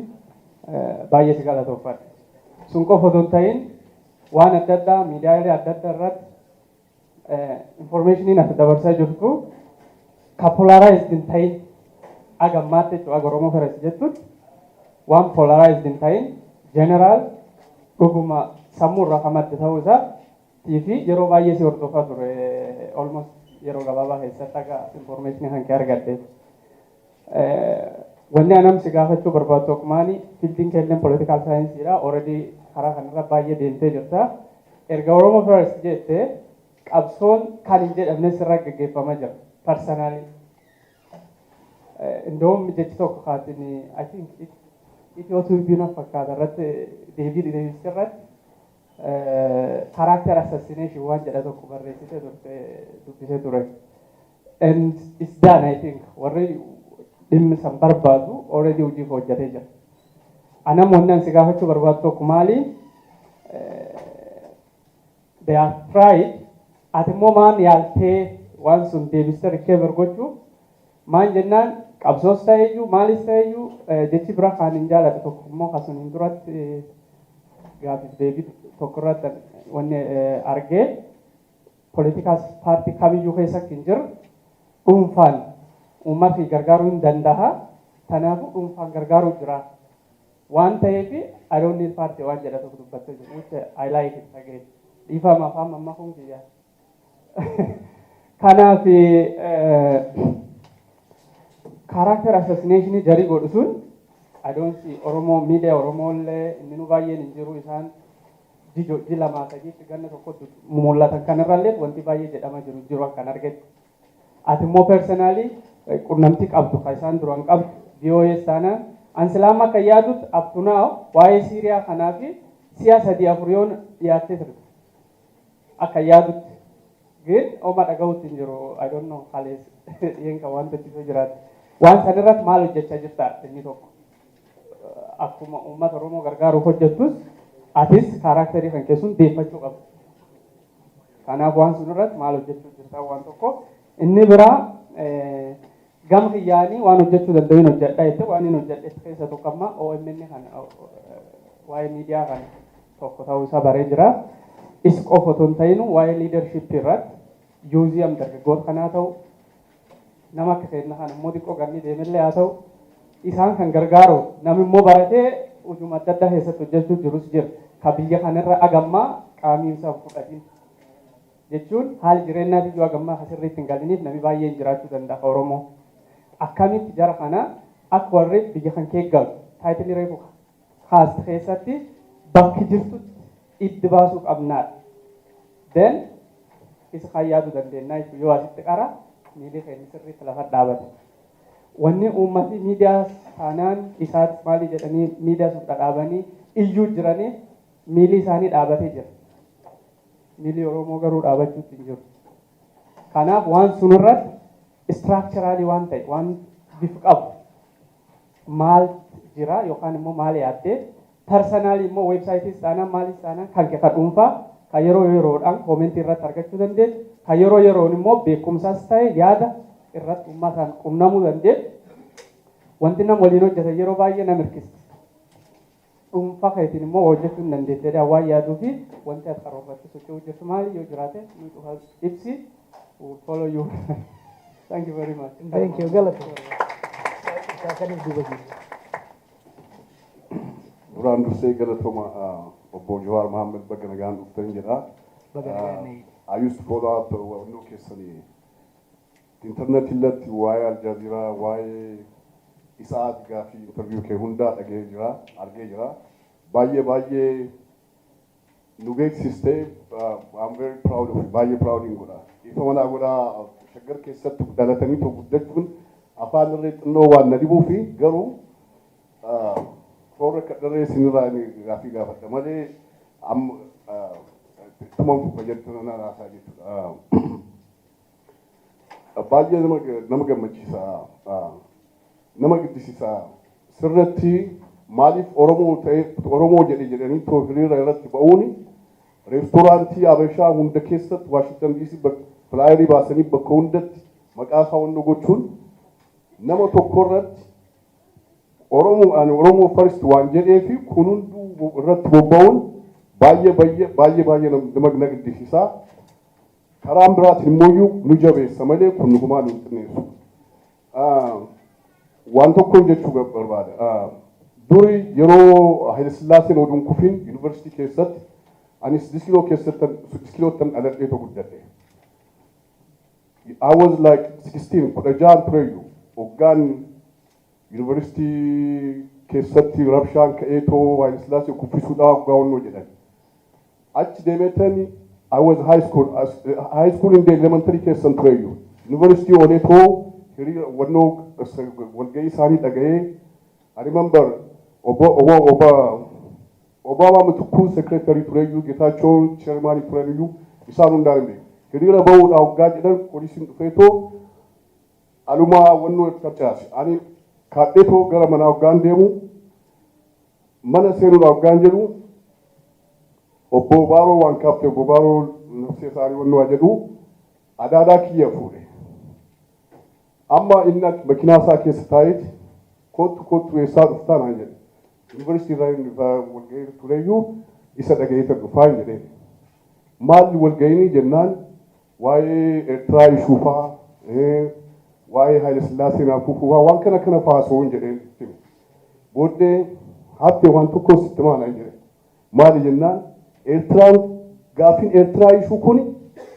baay'ee si galatoofadha. Sun qofa otoo hin ta'in, waan adda addaa miidiyaalee adda addaa irratti informationiin ati dabarsaa jirtu ka polarized hin ta'in agammaatti jechuudha. Aga Oromoo First jettuun waan polarized hin ta'in, general, dhuguma sammuu irraa kan madde ta'uu isaa fi yeroo baay'ee si hordofaa ture, almost yeroo gabaabaa keessatti akka information kan kee argadhe. Wanni anam si gaafachuu barbaadu tokkumaani, fieldiin keelleen political science already karaa kanarra baay'ee deemtee jirta. Erga Oromoo First jettee qabsoon kan hin jedhamne sirra gaggeeffamaa jira personally. Indoom jechi tokko kaatin, I think Itiyoo Tuubiin fakkaata, irratti deebii deebisee irratti character assassination waan jedha tokko barreessitee turte dubbisee ture. And it's done, I think, warri dhimmi san barbaadu already hojiif hojjetee jira. Anam wanni ani si gaafachuu barbaadu tokko maali? They are tried, ati immoo maan yaaltee waan sun deebistee recover gochuu? Maan jennaan, qabsoos ta'eyyuu maalis ta'eyyuu, jechi bira kaan hin jaalladhu tokko immoo kasun hin duratti gaafiif deebii tokko irratti wanni argee, political party kamiyyuu keessa hin jiru, dhuunfaan uummata gargaaruu hin danda'a. Kanaafuu dhuunfaan gargaaruu jira. Waan ta'eef I don't need party waan jedha tokko dubbattee jiru. Which I like it again. Dhiifama, afaan mamma kun kiyya. Kanaaf character assassination jarii godhu sun, I don't see Oromoo miidiyaa Oromoo illee inni nu baay'een hin jiru, isaan ji lamaa sadiitti ganna tokkotti mul'atan kanarrallee wanti baay'ee jedhama jiru jiru akkan argetti. Ati immoo personally qunnamtii qabdu kan isaan duraan qabdu VOA taanaan, an silaama akka yaadutti up to now waa'ee Siiriyaa kanaa fi si'a sadii afur yoon dhiyaattee turte akka yaadutti, ግን oma dhagahutti hin jiru. I don't know, kalees dhiyen kan waan tochisoo jiraate. Waan san irratti maal hojjechaa jirta inni tokko? Akkuma uummata Oromoo gargaaruuf hojjettus, atis character kan keessun deeffachuu qabda. Kanaaf waan sun irratti maal hojjechuu jirta waan tokko. Inni biraa, gama kiyyaanii waan hojjechuu danda'u hojjedha jette. Waan inni hojjedhe keessa tokko amma OMN kana, waa'ee miidiyaa kana tokko ta'uu isaa baree jira. Is qofa otoo hin ta'in, waa'ee leadership irratti youth dargaggoota kanaa ta'u, nama akka keenya kana immoo xiqqoo ganni deemellee haa ta'u, isaan kan gargaaru namni immoo baratee hujuma adda addaa keessatti hojjechuu jirus jira. Ka biyya kanarra agammaa qaamii isaa fudhatin jechuun haali jireenyaa iyyuu agammaa asirriitti hin galiniif namni baay'een jiraachuu danda'a Oromoo. Akkamitti jara kana akka warri biyya kan kee galu title reefu kaast keessatti bakki jirtutti itti baasuu qabnaadha. Then isa kan yaaduu dandeenya jechuudha, yoo asitti qara miilli keenya sirriitti lafa dhaabate. Wanni uummati miidiyaa taanaan isaas maali jedhanii miidiyaa sun dhadhaabanii iyyuu jiraniif miilli isaanii dhaabatee jira. Miilli Oromoo garuu dhaabachuutti hin jiru. Kanaaf waan sunirratti structurally waan ta'e, waan bifa qabu maal jira yookaan immoo maal yaaddee, personally immoo website taanaan, maalis taanaan, kan kee kan dhuunfaa kan yeroo yeroodhaan comment irratti argachuu dandeessu, kan yeroo yeroon immoo beekumsas ta'e yaada irratti uummataan qunnamuu dandeessu. Wanti nama waliin hojjetan yeroo baay'ee nama hirkisa. Dhuunfaa keetiin immoo hojjechuu hin dandeessee waan yaaduu fi wanti ati karoorfatte socho'uu jirtu maali yoo jiraate nu cufa ibsi. We will follow you. Thank you very much. Thank you. Galata. Isaaniif duuba jiru. Duraan dursee galatooma, obbo Jawaar Mohaammed, bakka nagaan dhuftan jedha. Baga nagaan na I used to follow up wannoo keessanii internet irratti, waa'ee Aljazeeraa, waa'ee isaat gaafii interview kee hundaa dhagee jira, argee jira. Baay'ee baay'ee nu beeksistee. I'm very proud of you. Baay'ee proud hin godha. Ifa manaa godhaa, Shaggar keessatti dhalatanii too guddachuun afaan irree xinnoo waan na dhibuu fi garuu toora kadharree isinirraa inni gaafii gaafadha malee amma ittuma fufa jettu na raasaa jechuudha. Baay'ee nama gammachiisa, nama gaddisiisa. Sirratti maaliif Oromoo ta'e, Oromoo jedhe jedhanii too hiriira irratti ba'uuni, reestooraantii Habashaa hunda keessatti Waashingtan DC flyer baasanii bakka hundatti maqaa isaa hunda gochuun, nama tokko irratti Oromoo, ani Oromoo first waan jedhee fi kun hunduu irratti bobba'uun baay'ee baay'ee baay'ee baay'ee nama gaddisiisa. Karaan biraatiin immoo nu jabeessa malee kun humaa nu hin xinneessu. Waan tokkoon jechuu barbaada. Duri yeroo Haile Sillaaseen oduun kufin yuunivarsiitii keessatti, anis Diskiloo keessatti, Diskiloottan dhaladheetu guddadhe. I was like 16, 16 tureyyuu, hoggaan yuunivarsiitii keessatti rabshaan ka'eetoo Haile Sillaasee kuffisuudhaaf hoggaa wannoo jedhan. Achi deemeetani, I was high school, high school in the elementary keessan tureyyuu. Yuunivarsiitii ooleetoo hiriira wannoo walga'ii isaanii dhaga'ee, I remember obbo Obaamaa Mitukkuu secretary tureyyuu, Geetaachoo chairman turaniyyuu, isaan hundaan hin beeku. Hiriira bahuudhaaf hoggaa jedhan poolisiin dhufeetoo alumaa wannoo tarcaase. Ani kaadheetoo gara manaa hoggaan deemu, mana seenuudhaaf hoggaan jedhu, obbo Baaroo waan kaafte, obbo Baaroo nafsee isaanii wannoo jedhu, adaadaa kiyya fuudhe. Amma inni makiinaa isaa keessa taa'eeti, "Kottu, kottu, eessaa dhuftaa?" naan jedhe. "Yuunivarsiitii irraa walga'ii tureyyuu isa dhaga'eetan dhufaa" hin jedheen. "Maalli walga'iinii?" jennaan, waa'ee Eertiraa ishuufaa, waa'ee Haayile Sillaasee naaf kufuufaa, waan kana kana faasoo hin jedheen. Booddee, "Hattee, waan tokko sitti maana" hin jedhe. "Maali?" jennaan, "Eertiraan, gaaffiin Eertiraa issue kun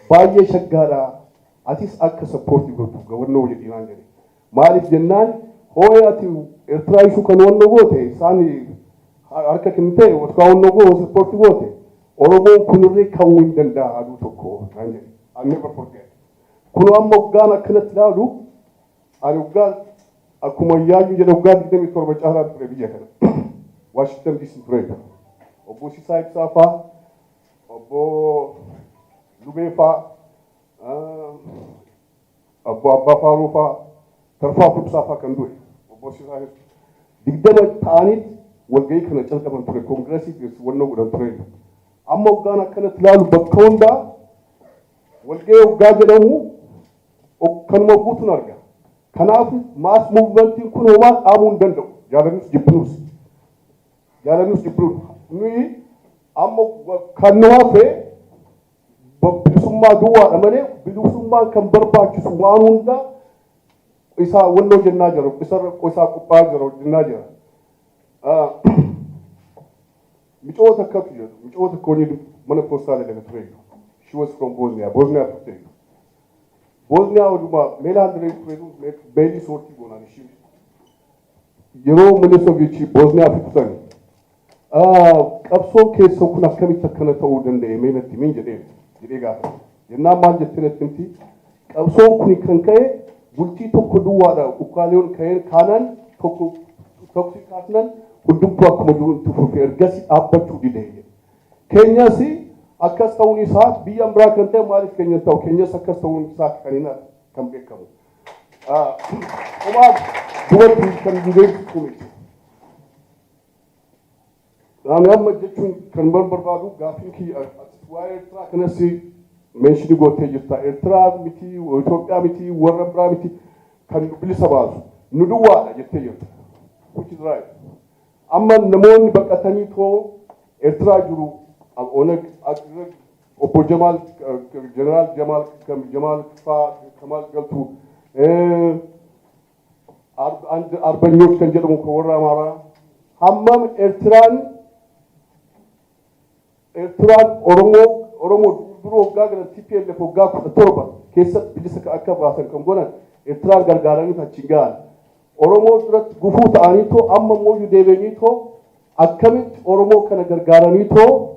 baay'ee shaggaadha. Atis akka support gootu gawannoo jedhi" naan jedhe. "Maaliif?" jennaan, "Hoo'ee ati Eertiraa issue kan wannoo goote, isaan harka kennitee wannoo goote, support goote, Oromoon kunirree ka'uu hin danda'a aduu tokko" naan jedhe. I never forget. Kun amma hoggaan akkanatti ilaalu, ani hoggaa akkuma yaayyu jedhe hoggaa 27 caalaa ture biyya kana. Washington DC ture. Obbo Sisaa Ibsaa faa, obbo Lubee faa, obbo Abbaa Faaruu faa, Tarfaa Kumsaa fa'aa kan du'e obbo Sisaa 20 ta'aniit walgahii kana calqaban ture, koongireesii keessa wannoo godhan ture. Amma hoggaan akkanatti ilaalu bakka hundaa walgahii hoggaa jedhamu kanuma guutuun arga. Kanaaf mass movementiin kun homaa dhaabuu hin danda'u. Jaalannus jibbinus. Jaalannus jibbinus. Nuyi amma kan nu hafe bilisummaa duwwaadha malee bilisummaan kan barbaachisu waan hunda isaa wannoo jennaa jira. Isaa qophaa'aa jira jennaa jira. Micoota akkatu jedhu. Micoota akka mana poostaa dalaga ture. She was from Bosnia. Bosnia turte. Bosnia oduma meelaan diree ture meelii soortii goonaan ishii. Yeroo Milosevic Bosniyaa fixan qabsoon keessa kun akkamitti akkana ta'uu danda'e, mee natti min jedhee gaafate. Jennaan maal jettee natti himti? Qabsoon kun kan ka'e bultii tokko duwwaadha, ukkaaleewwan ka'een kaanaan tokko tokko kaasnaan hundumtuu akkuma jiru itti fufe, ergasii dhaabbachuu dide. Keenyas akkas ta'uun isaa biyya biraa kan ta'e maaliif keenya ta'u, keenyas akkas ta'uun isaa kan hin kan beekamu. Homaa dubartii kan beeksisu miti. Ani amma jechuun kan barbaadu gaaffiin kiyya waa'ee Eertiraa kanas mention gootee jirta. Eertiraa miti, Itoophiyaa miti, warra biraa miti kan bilisa baasu. Nu duwwaadha jettee jirta. Which is right. Amma namoonni baqatanii too Eertiraa jiru, Oneg, obbo Jamaal, Jeneraal Jamaal, Jamaal faa, Kamaal Galtuu, Arbanyoot kan jedhamu kan warra Amaaraa. Hammam Eertiraan Oromoo duruu waggaa galan TPLF waggaa 17 keessatti bilisa akka baasan kan godhan Eertiraan gargaaranii achiin gahan. Oromoo duratti gufuu ta'anii too amma immoo deebi'anii too akkamitti Oromoo kana gargaaranii too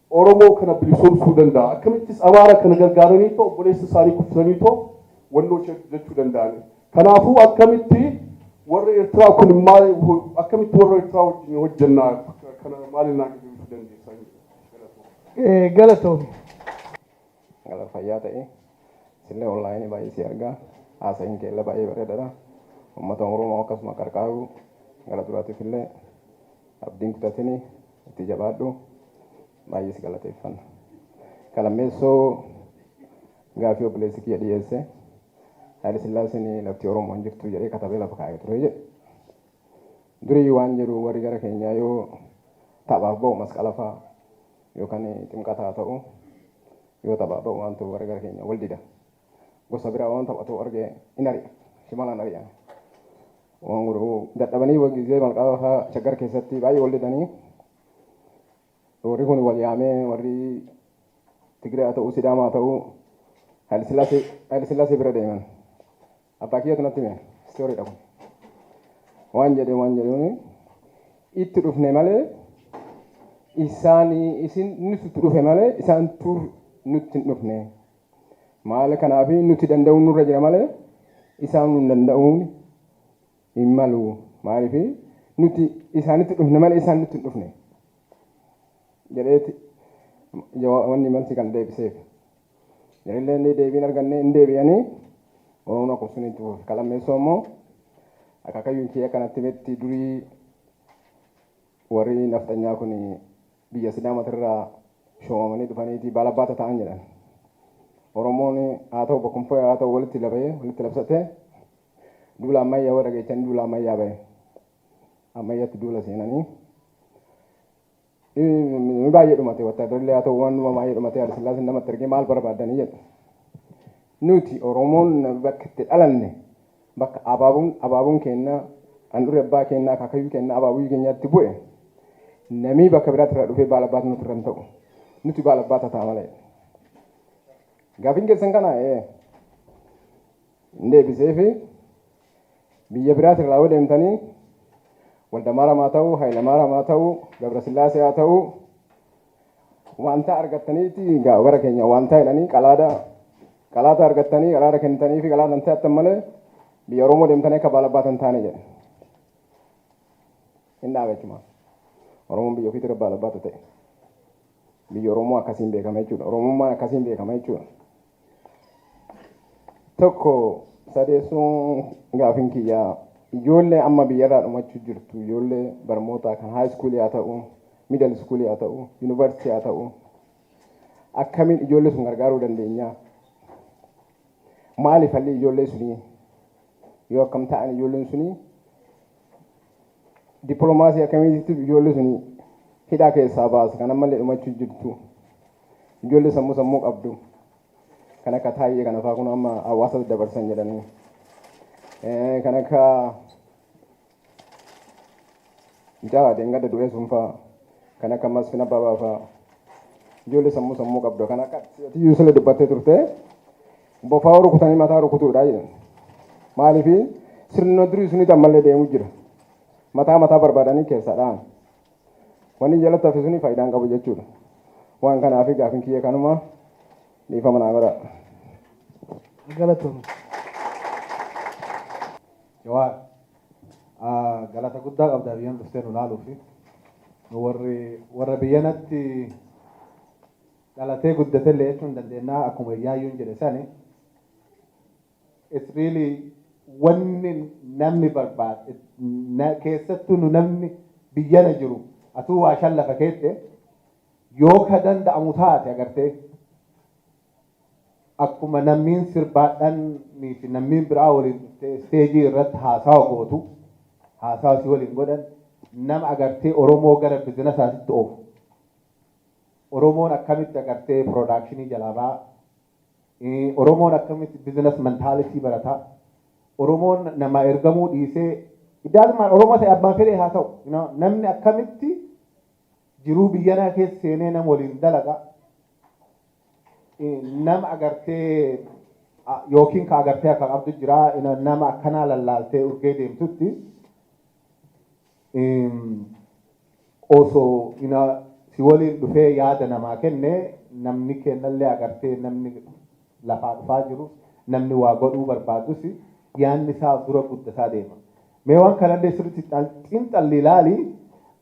Oromoo kana bilisoomsuu danda'a? Akkamittis Amaara kana gargaaranii too obboleessa isaanii kuffisanii too wannoo jechuu danda'ani? Kanaafuu akkamitti warra Eertiraa kun maal, akkamitti warra Eertiraa wajjin hojjennaa, kana maaliin naa ibsuu dandeessaa? Galatoomi. Galata, fayyaa ta'e. Isillee onlaayinii baay'ee si argaa. Haasa'iin keella baay'ee bareedaadha. Uummata Oromoo akkasuma qarqaaru gara duraatiif illee abdiin kutatini itti jabaadhu, baay'ee si galateeffanna. Kalammeessoo gaafii obboleessi kiyya dhiyeesse, Haayile Sillaaseen lafti Oromoo hin jirtu jedhee katabee lafa kaa'ee ture jedhe. Durii waan jedhu, warri gara keenyaa yoo taphaaf ba'u, masqala fa'aa yookaan ximqataa ta'u, yoo taphaaf ba'u waan ta'u warri gara keenya wal dida. Gosa biraa waan taphatu argee in ari'a. Shimalaan ari'a. Waan godhu dadhabanii gisee malqaa fa'aa Shaggar keessatti baay'ee wal didanii, warri kun wal yaamee, warri Tigree haa ta'u, Sidaamaa haa ta'u, Haayile Sillaasee bira deeman. Abbaa kiyyatu natti hime. Storyidha kun. Waan jedhe, waan jedhuun itti dhufne malee isaan isin nuti dhufe malee isaantu nutti hin dhufne. Maal kanaaf nuti danda'uun nurra jira malee isaan nu danda'uun hin malu. Maaliif nuti isaanitti dhufne malee isaan nutti hin dhufne jedheeti wanni malsi kan deebiseef. Jarillee inni deebiin arganne hin deebi'anii Oromoon akkuma sun itti fufe. Kalammeessoo immoo akaakayyuun kiyya kanatti himetti, durii warri nafxanyaa kun biyya Sidaamatirraa shoomamanii dhufaniiti baalabbaata ta'an jedhan. Oromoon haa ta'u bakkumfoo haa ta'u walitti labee walitti labsatee duula ammayyaa warra geechanii duula ammayyaa bahe. Ammayyatti duula seenanii. Ni baay'ee dhumate, wattaadarri haa ta'u waan numa baay'ee dhumate. Haayile Sillaaseen namatti ergee maal barbaadanii jedhu. Nuti Oromoon bakka itti dhalanne, bakka abaabuun keenya, handhuurri abbaa keenyaa, akaakayyuu keenya, abaabuu keenyaatti bu'e, namni bakka biraatti irraa dhufee baala abbaatu nuti irra hin ta'u. Nuti baala abbaata ta'a malee. Gaafiin keessan kana hin deebisee fi biyya biraatti irraa yoo deemtanii Waldamaaraam haa ta'u, Hayilamaaraam haa ta'u, Gabrasillaasee haa ta'u, wanta argattaniiti gara keenya wanta jedhanii qalaada argattanii qalaada kennitanii fi qalaada hin ta'attan malee biyya Oromoo deemtanii akka baala abbaatan taane jedhe. Hin dhaabe jechuudha. Oromoon biyya ofiitti baala abbaata ta'e. Biyya Oromoo akkasiin beekama jechuudha. Oromummaan akkasiin beekama jechuudha. Tokko Sadeessuun gaafin kiyyaa, ijoollee amma biyyarraa dhumachuu jirtu, ijoollee barnootaa kan high school haa ta'u, middle school haa ta'u, university haa ta'u, akkamiin ijoollee sun gargaaruu dandeenya? Maaliif halli ijoollee sunii yoo akkam ta'an, ijoolleen sunii dippiloomaasii akkamiitti ijoollee sunii hidhaa keessaa baasa? Kan ammallee dhumachuu jirtu, ijoollee sammuu qabdu kan akka Taayyee kana fa'aa kun amma hawaasa dabarsan jedhanii, kan akka mucaa deengada du'ee sun fa'aa, kan akka Masfin Abbabaa fa'aa, ijoollee sammuu qabdu kan akka tiyyuu sila dubbattee turte, bofaa rukutanii mataa rukutuudha jedhan. Maaliif sirna durii sunitti ammallee deemu jira. Mataa mataa barbaadanii keessaa dha'an. Wanni jalatti hafe suni faayidaan qabu jechuudha. Waan kanaaf gaafin kiyya kanuma, dhiifama naa godhaa. Galatoomii. Jawaar, galata guddaa qabda biyyaan dhuftee nu laaluufi. Nu warri warra biyyanatti dhalatee guddatellee jechuun hin dandeenyaa, akkuma yaayyuun jedhe sani. It's really wanni namni barbaade, keessattuu nu namni biyyana jiru, atuu waa shan lafa keette yoo ka danda'amu taate, agartee, akkuma namniin sirbaadhaan fi namniin biraa waliin dhuftee stage irratti haasawa gootu, haasawa si waliin godhan, nama agartee Oromoo gara businessaatitti oofu. Oromoon akkamitti agartee production jalaa ba'a. Oromoon akkamitti business mentality barataa. Oromoon nama ergamuu dhiisee, iddaazumaan Oromoo ta'e abbaan fedhee haa ta'u, namni akkamitti jiruu biyyanaa keessa seenee nama waliin dalaga. Nama agartee yookiin ka agartee akka qabdu jira, nama akkanaa lallaaltee urgee deemtutti osoo si waliin dhufee yaada namaa kenne, namni kennallee agartee namni lafaa dhufaa jiru, namni waa godhuu barbaadus, yaadni isaa dura guddataa deema. Mee waan kanallee sirriitti xiinxalli ilaali.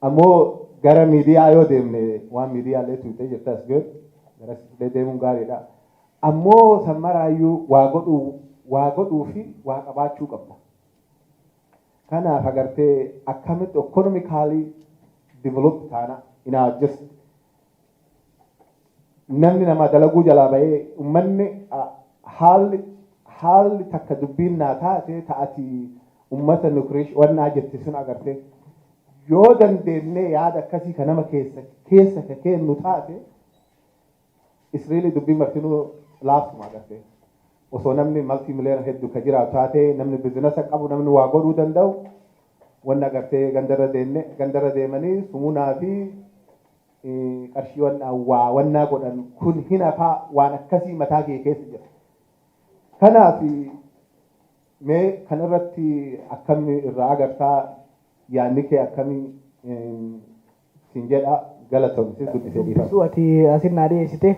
Ammoo gara miidiyaa yoo deemne, waan miidiyaalee tuutee jirta, as gad gara illee deemuun gaariidha. Ammoo sammaraayyuu waa godhuu fi waa qabaachuu qabda. Kanaaf agartee akkamitti economically develop taana inaa just namni nama dalaguu jalaa bahee uummanni haalli takka dubbiin naa taate ta'ati ummata nukrish wannaa jette sun, agartee, yoo dandeenye yaada akkasii ka nama keessa ka kennu taate, Israeli dubbiin martinuu laaftuma. Agartee, osoo namni multi miliyoona hedduu ka jiraatu taate, namni business qabu, namni waa godhuu danda'u, wanna agartee gandarra deemne gandarra deemanii sumunaa fi qarshii waa wannaa godhan kun hin hafaa. Waan akkasii mataa kee keessa jira. Kanaaf mee kan irratti akkamii irraa agartaa, yaadni kee akkamii siin jedha. Galatoomsi, guddisee dhiifama. Dubbisuu ati asin naa dhiyeessite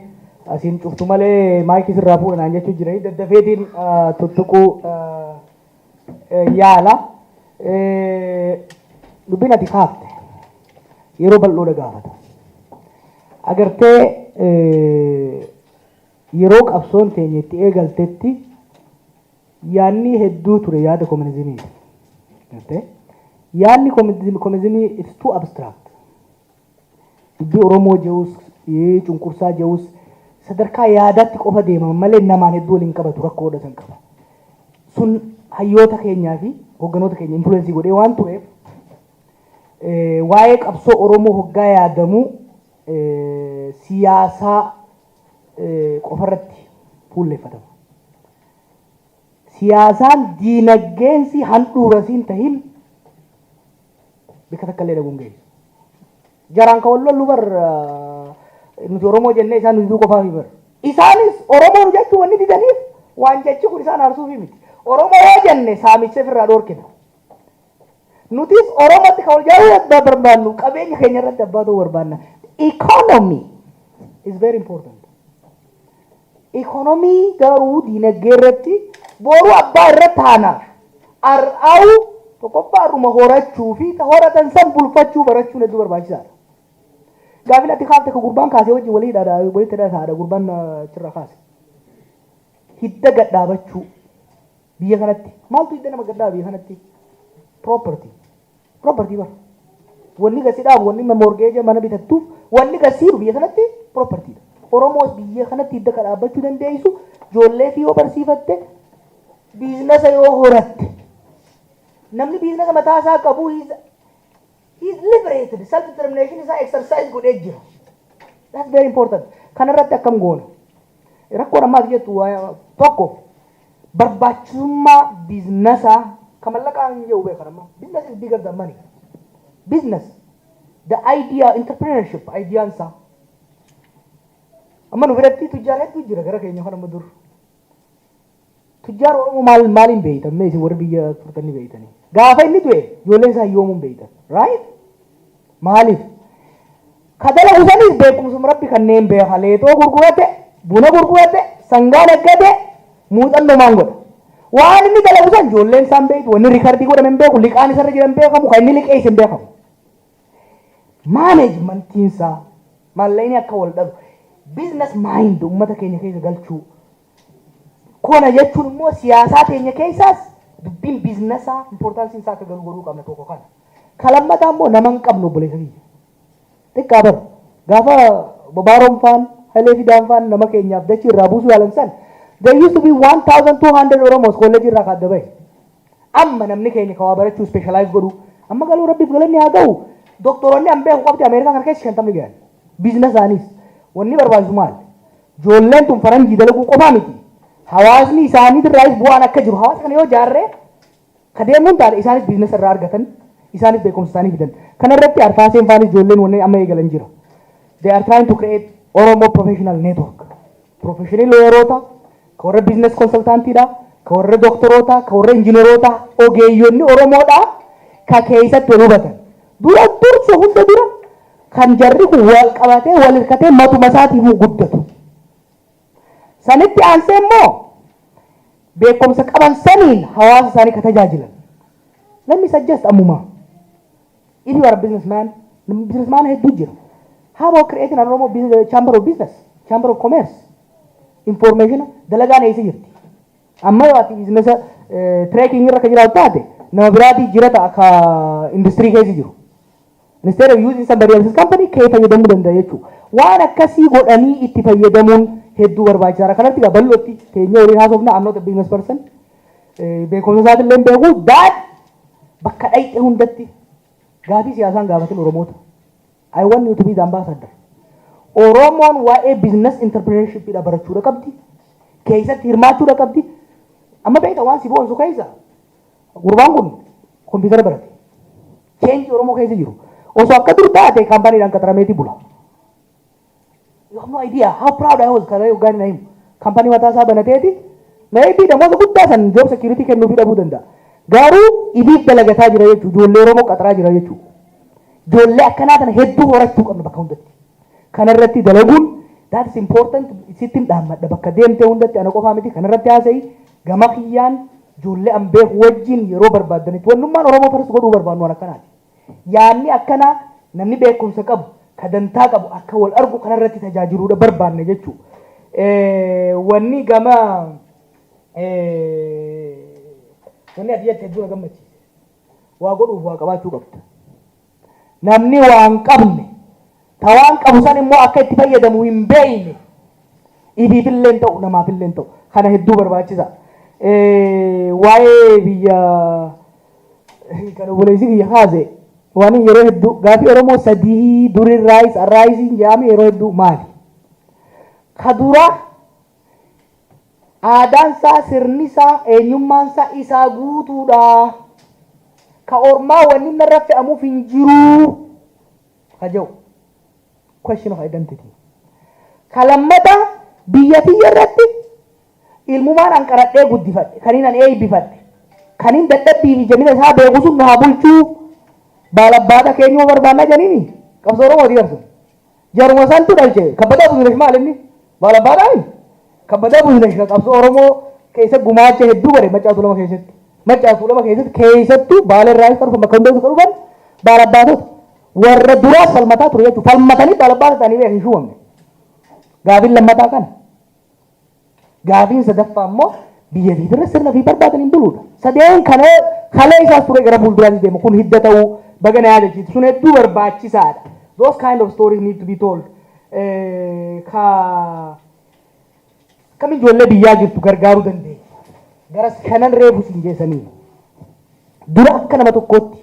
asiin cuftu malee maayikii sirraa fuudha naan jechuu jira. Daddafeetiin tuttuquu yaala. Dubbiin ati kaafte yeroo bal'oodha gaafata. Agartee, yeroo qabsoon teenya itti eegaltetti yaadni hedduu ture, yaada communismiiti. Agartee, yaadni communismii it's too abstract. Dubbii Oromoo jedhus, cunqursaa jedhus, sadarkaa yaadaatti qofa deemaman malee namaan hedduu waliin qabatu, rakkoodha san qaba. Sun hayyoota keenyaa fi hogganoota keenya influence godhee waan tureef, waa'ee qabsoo Oromoo hoggaa yaadamu siyaasaa qofarratti fuulleeffatama. Siyaasaan diinagdeensi handhuura siin tahin bikka takka illee dhabuun geessu. Jaraan kan wal lollu bar nuti Oromoo jennee isaan nuti qofaafi bar. Isaanis Oromoo jechuu wanni didaniif waan jechi kun isaan aarsuufi miti. Oromoo yoo jenne saamicha ofirraa dhoorkina. Nutis Oromootti kan wal jaaluu barbaannu qabeenya keenya irratti abbaa ta'uu barbaanna. Economy is very important. Economy garuu diinagdee irratti boruu abbaa irratti taanaaf har'aawu tokkoffaa har'uma horachuu fi horatan san bulfachuu barachuun hedduu barbaachisaadha. Gaafin ati kaafte ka gurbaan kaasee wajjin walii hidhaadha, walitti hidhataadha gurbaan achirraa kaase. Hidda gadhaabachuu, Biyya kanatti maaltu hidda nama gaddaa biyya kanatti? Property. Property bara. Wanni gasi dhaabu, wanni mortgage mana bitattuuf, wanni gasiiru biyya kanatti property dha. Oromoos biyya kanatti hidda kan dhaabbachuu dandeessu ijoollee fi yoo barsiifatte, business yoo horatte. Namni business mataa isaa qabu he's liberated, self determination isaa exercise godhee jira. That's very important. Kanarratti akkam goona? Rakkoon ammaas jettu tokko barbaachisummaa businessaa kan mallaqaa hin jiru beekan amma. Business is bigger than money. Business, the idea, entrepreneurship, ideaan isaa. Amma nu biratti tujjaar hedduu jira gara keenya kan amma dur. Tujjaar Oromoo maal maaliin beeytan? Mee isin warri biyya turtan ni beeytanii. Gaafa inni du'e ijoolleen isaa yoomuun beeytan. Right? Maaliif? Ka dalagu sanis beekumsuma Rabbi kanneen beeka. Leexoo gurgurate, buna gurgurate, sangaa naggate, muuxannoo maan godha. Waan inni dalagu san ijoolleen isaan beektu, wanni record godhame hin beeku, liqaan isarra jiran hin beekamu, kan inni liqeesse hin beekamu. Managementiin isaa maallaqni akka wal dhabu, business mind uummata keenya keessa galchuu. Kana jechuun immoo siyaasaa teenya keessaas dubbiin businessaa importanceiin isaa akka galu godhuu qabna, tokko kana. Ka lammataa immoo nama hin qabnu, obboleessa kiyya. Xiqqaa bara gaafa Bobaaroon faan, Hayilee Fidaan faan nama keenyaaf dachii irraa buusuu yaalan san, there used to be 1200 Oromos kolleejii irraa kaadda bahe. Amma namni keenya kawaa barachuu specialize godhu amma galuu, Rabbiif galanni haa ga'u. Doktoroonni an beeku qabdi Ameerikaa kana keessa 50 gahan. Business isaaniis wanni barbaachisu maal? Ijoolleen tun faranjii dalaguu qofaa miti. Hawaasni isaaniitirraayis bu'aan akka jiru hawaasa kana yoo jaarree ka deemuun taate, isaanis business irraa argatan, isaanis beekumsa isaanii fidan. Kana irratti Arfaaseen faanis ijoolleen wanneen amma eegalan jira. They are trying to create Oromo Professional Network. Professional lawyeroota, ka warra business consultantiidha, ka warra doktoroota, ka warra injineroota, ogeeyyonni Oromoodha ka keessatti wal hubatan. Dura dursa hunda dura kan jarri kun wal qabatee wal hirkatee matuma isaatiif guddatu. Sanitti aansee immoo beekumsa qaban saniin hawaasa isaanii ka tajaajilan. Let me suggest ammuma. If you are a businessman, businessman hedduu jira. How about creating an Oromo business, chamber of business, chamber of commerce? Information dalagaan eessa jirti? Amma yoo ati business tracking irra ka jiraatu taate, nama biraatii jira ta'a ka industry keessa jiru. Instead of using somebody else's company, kee fayyadamuu danda'a jechuudha. Waan akkasii godhanii itti fayyadamuun hedduu barbaachisaadha. Kanatti egaa bal'ootti teenyee waliin haasofna. I'm not a business person. Beekumsa isaatillee hin beeku. That bakka dhayxe hundatti gaafii siyaasaan gaafatin Oromoota. I want you to be the ambassador. Oromoon waa'ee business entrepreneurship dha barachuudha qabdi. Keessatti hirmaachuudha qabdi. Amma beekta, waan si boonsu keessa gurbaan kun kompiitara barate. Change Oromoo keessa jiru. Osoo akka dur taate companydhaan qaxarameeti bula. You have no idea how proud I was kana yoggaan na himu. Company mataa isaa banateeti. Maybe namoota guddaa san job security kennuufii dhabuu danda'a. Garuu ibiif dalagataa jira jechuudha. Ijoollee Oromoo qaxaraa jira jechuudha. Ijoollee akkanaa kana hedduu horachuu qabna bakka hundatti. Kanarratti dalaguun, that is important. Sittin dhaammadha, bakka deemtee hundatti ana qofaa miti kanarratti haasa'i. Gama kiyyaan ijoollee an beeku wajjin yeroo barbaaddanitti wannummaan Oromoo first godhuu barbaannu waan akkanaati. Yaadni akkanaa namni beekumsa qabu, ka dantaa qabu akka wal argu kanarratti tajaajiluudha barbaanne jechuudha. Wanni gama wanni ati jette hedduu na gammachiise. Waa godhuuf waa qabaachuu qabda. Namni waa hin qabne, ta waan qabu san immoo akka itti fayyadamu hin beeyne, ifiifillee hin ta'u, namaafillee hin ta'u. Kana hedduu barbaachisa. Waa'ee biyya kan obboleessi kiyya kaase, waan yeroo hedduu gaafii Oromoo sadii durirraayis arraayisiin jedhame yeroo hedduu maali? Ka dura aadaan isaa, sirni isaa, eenyummaan isaa isaa guutuudha. Ka ormaa wanni narra fe'amuuf hin jiru. Ka jedhu question of identity. Ka lammata biyya tiyya irratti ilmumaan an qaradhee guddifadhe, kaniin an eebbifadhe, kaniin dadhabbii fi jabina isaa beeku sun nu haa bulchuu, baalabbaata keenyuma barbaannaa jedhaniini qabsoo Oromooti garsu. Jaruma santu dhalche. Kabbadaa Buzunesh maal inni? Baalabbaadhaani? Kabbadaa Buzunesh ka qabsoo Oromoo keessa gumaacha hedduu godhe Macaa Tuulama keessatti. Macaa Tuulama keessatti, keessattuu Baala irraa kan dhufan, bakka hundatti kan dhufan baalabbaatota. Warra duraas falmataa ture jechuudha. Falmatanii baalabbaata ta'anii beekan hin shuumamne. Gaafiin lammataa kana. Gaafiin sadaffaa immoo Biyya fiitirra sirna fi barbaadaniin buluudha. Sadeen kana kalee isaas ture, gara fuulduraatti deema. Kun hidda ta'uu baga na yaadachiisu. Sun hedduu barbaachisaadha. Those kind of stories need to be told. Ka akkamiin ijoollee biyyaa jirtu gargaaruu dandeenya? Gara shanan reefu siin geessanii. Dura akka nama tokkootti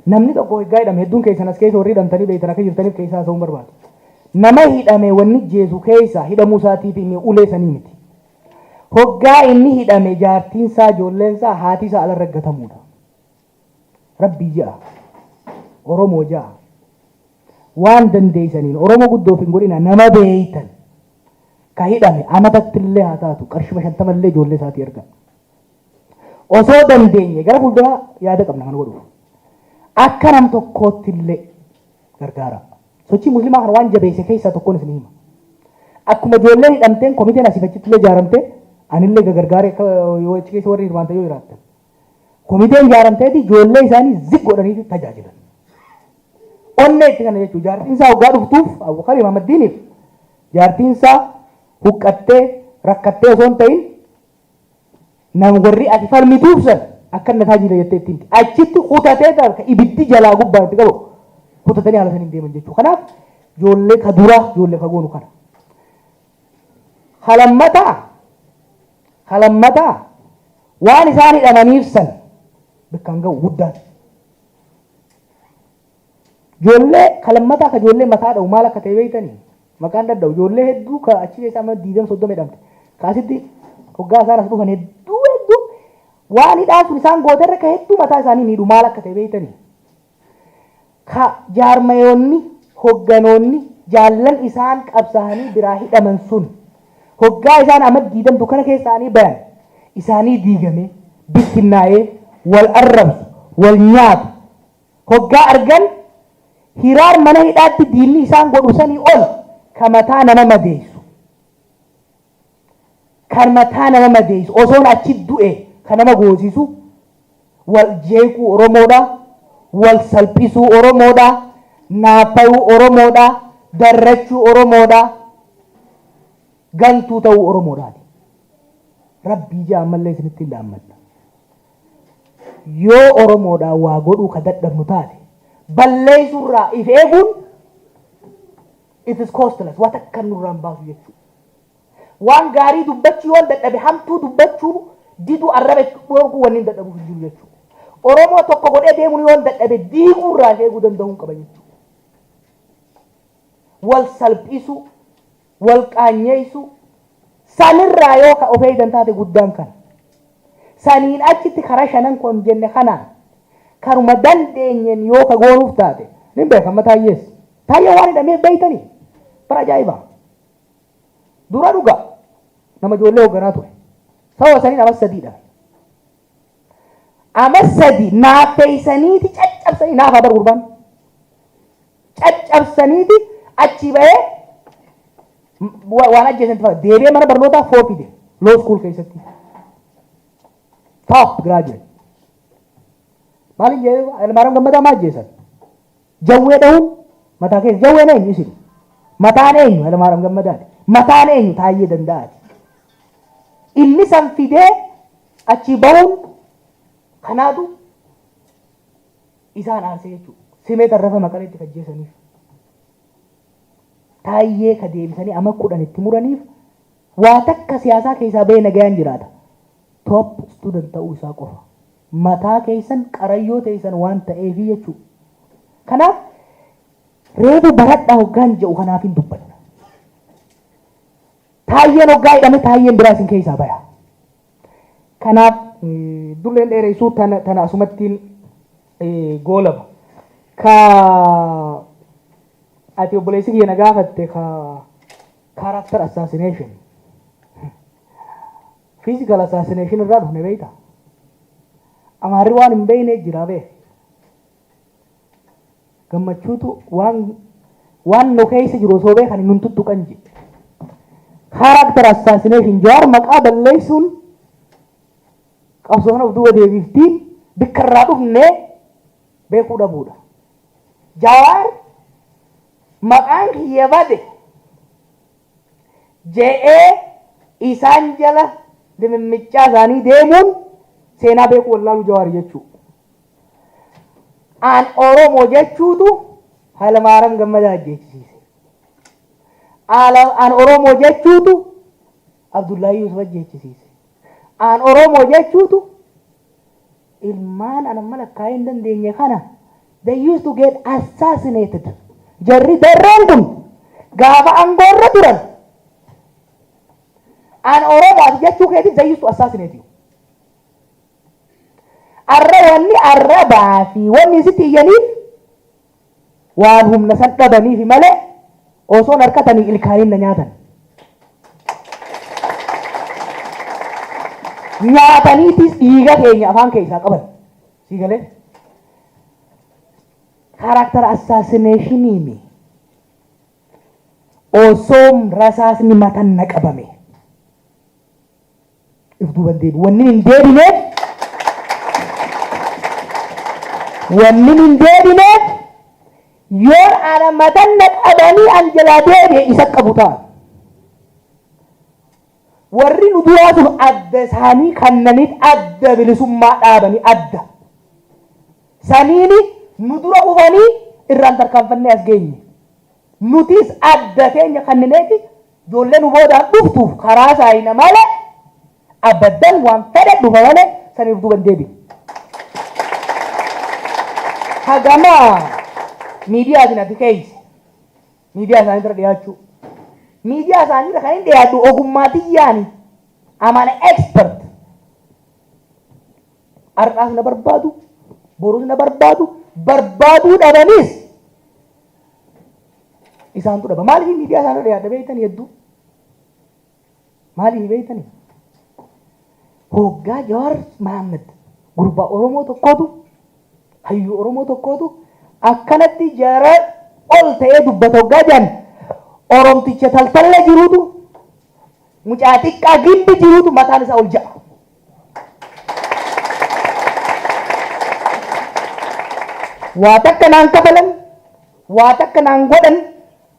namni tokko waggaa hidhame, hedduun keessan as keessa warri hidhamtanii beektan akka jirtaniif keessaa haasa'uun barbaadu. Nama hidhame wanni jeesu keessa hidhamuu isaatiif inni ulee sanii miti. Hoggaa inni hidhame jaartiin isaa, ijoolleen isaa, haati isaa ala raggatamuudha. Rabbii ja'a. Oromoo ja'a. Waan dandeessaniin Oromoo guddoof hin godhina, nama beeytan. Ka hidhame amatatti illee haa taatu qarshii 50 illee ijoollee isaatii erga. Osoo dandeenye gara fuulduraa yaada qabna kana godhuuf. Akka nam tokkootti illee gargaara. Sochii musliimaa kana waan jabeesse keessaa tokkoon isin hima. Akkuma ijoolleen hidhamteen komiteen asii achitti illee ijaaramte, anillee gargaaree akka yoo achi keessa warri hirmaatan yoo jiraattan. Komiteen ijaaramteeti ijoollee isaanii zig godhanii tajaajilan. Onnee itti kana jechuudha. Jaartiin isaa waggaa dhuftuuf Abubakar Imaammaddiiniif jaartiin isaa huqqattee rakkattee osoo hin ta'in, nam warri ati falmituuf san akka inni tajaajila jettee ittiin achitti kutatee ka ibiddi jalaa gubbaa itti qabu kutatanii haala saniin deeman jechuudha. Kanaaf ijoollee ka dura ijoollee ka goonu kana. Halammataa waan isaan hidhamaniif san bakkaan ga'u guddaan. Ijoollee kalammataa ka ijoollee mataa dha'u maal akka ta'e beektanii? Maqaan dhadha'u ijoollee hedduu ka achi keessa amma 20, 30 hidhamte. Kaasitti hoggaa isaan as dhufan hedduu hedduu waan hidhaan sun isaan gooterra ka hedduu mataa isaanii miidhu maal akka ta'e beektanii? Ka jaarmayoonni, hogganoonni, jaallan isaan qabsaa'anii biraa hidhaman sun hoggaa isaan amma diidamtu kana keessaanii bayan isaanii diigame, bittinnaa'ee, wal arrabsu, wal nyaatu hoggaa argan, hiraar mana hidhaatti diinni isaan godhu sanii ol ka mataa nama madeessu, kan mataa nama madeessu, osoon achi du'e ka nama goosisu, wal jeequu Oromoodha, wal salphisuu Oromoodha, naafayuu Oromoodha, darrachuu Oromoodha, gantuu ta'uu Oromoodhaati. Rabbii jaa ammallee isinitti hin dhaammadha. Yoo Oromoodhaa waa godhuu ka dadhabnu taate, balleessuurraa if eeguun it is costless, waan takka nurraan baasu jechuudha. Waan gaarii dubbachuu yoon dadhabe, hamtuu dubbachuu diduu, arraba dhorkuu wanni hin dadhabuuf hin jiru jechuudha. Oromoo tokko godhee deemuun yoon dadhabe, diiguurraa if eeguu danda'uun qaba jechuudha. Wal salphisuu, wal qaanyeessuu sanirraa yoo ka of eegdan taate guddaan kana. Saniin achitti karaa shanan kun jenne kanaan karuma dandeenyeen yoo ka goonuuf taate nin beeka. Amma Taayyees. Taayyee waan hidhameef beeytanii bara ajaa'ibaa. Dura dhugaa nama ijoollee hoogganaa ture. Sababa saniin amas sadiidha. Amas 3 naaffeessaniiti caccabsanii, naafaa bar gurbaan. Caccabsaniiti achi bahee waan ajjeesan fakkaata. Deebi'ee mana barnootaa 4 fide. Law school keessatti. Top graduate. Maaliin jedhee Hayilmaariyaam Gammadaa maa ajjeesan? Jawwee dha'uun mataa keessa, jawween eenyu isin? Mataan eenyu? Hayilmaariyaam Gammadaati. Mataan eenyu? Taayyee Danda'aati. Inni san fidee achi bahuun kanaatu isaan aarsee jechuudha. Simee Tarrafa Maqaleetti kajjeessaniif. Taayyee ka deebisanii ama 10 itti muraniif waa takka siyaasaa keessaa bahee nagayaan jiraata. Top student ta'uu isaa qofa. Mataa keessan qarayyoo teessan waan ta'eefi jechuudha. Kanaaf reefu baradhaa hoggaan jedhu kanaaf hin dubbanna. Taayyeen hoggaa hidhame taayyeen biraa isin keessaa baya. Kanaaf dulleen dheereessuu tana asumattiin goolaba. Ka ati obboleessi kiyya na gaafatte, ka character assassination. Physical assassination irraa dhufne beektaa? Amaarri waan hin beekne jira bee. Gammachuutu waan nu keessa jiru osoo beekan nun tuttuqan jedhe. Character assassination, Jawaar maqaa balleessuun qabsoo kana of duuba deebiftiin bikka irraa dhufne beekuu dhabuudha. Jawaar maqaan kiyya bade je'ee Isaan jala dimimmichaa isaanii deemuun seenaa beekuu wallaaluu Jawaar jechuudha. An Oromoo jechuutu Hayilamaariyaam Gammadaa ajjeechisiise. An Oromoo jechuutu Abdullahi Yusuf ajjeechisiise. An Oromoo jechuutu ilmaan an amma lakkaa'ee hin dandeenye kana, they used to get assassinated. Jarri darreen kun gaafa aangoorra turan an Oromoo ati jechuu keetiif they used to assassinate you. Arra wanni arrabaa fi wanni sitti iyyaniif waan humna san dhabaniif malee osoon harkatanii ilkaaniin na nyaatan. Nyaataniitis dhiiga keenya afaan keessaa qaban. Sii galee? Character assassination osoom rasaasni matan na qabame. If duuban deebi. Wanni hin deebineef yoon ana matan na qabanii an jalaa deebi'e isa qabu ta'a. Warri nu duraa sun adda isaanii kannaniif adda bilisummaa dhaabanii adda. Saniini nu dura dhufanii irraan tarkaanfannee as geenye. Nutis adda keenya kannineeti ijoollee nu boodaan dhuftuuf karaa saayina malee abaddan waan fedhe dhufa malee saniif duuban deebi'u. Hagama miidiyaatiin ati keeyse miidiyaa isaanii bira dhiyaachuu. Miidiyaa isaanii bira kan hin dhiyaadhu ogummaa xiyyaani. I'm an expert. Har'aas na barbaadu, borus na barbaadu, barbaaduu dhabanis isaantu dhaba. Maaliif miidiyaa isaanii bira dhiyaadha beektanii hedduu? Maaliif beektanii? Hoggaa Jawaar Mahammad gurbaa Oromoo tokkootu, hayyuu Oromoo tokkootu akkanatti jara ol ta'ee dubbata hoggaa jedhan, Oromticha taltalla jiruutu, mucaa xiqqaa gimbi jiruutu mataan isaa ol ja'a. Waa takka naan kafalan, waa takka naan godhan,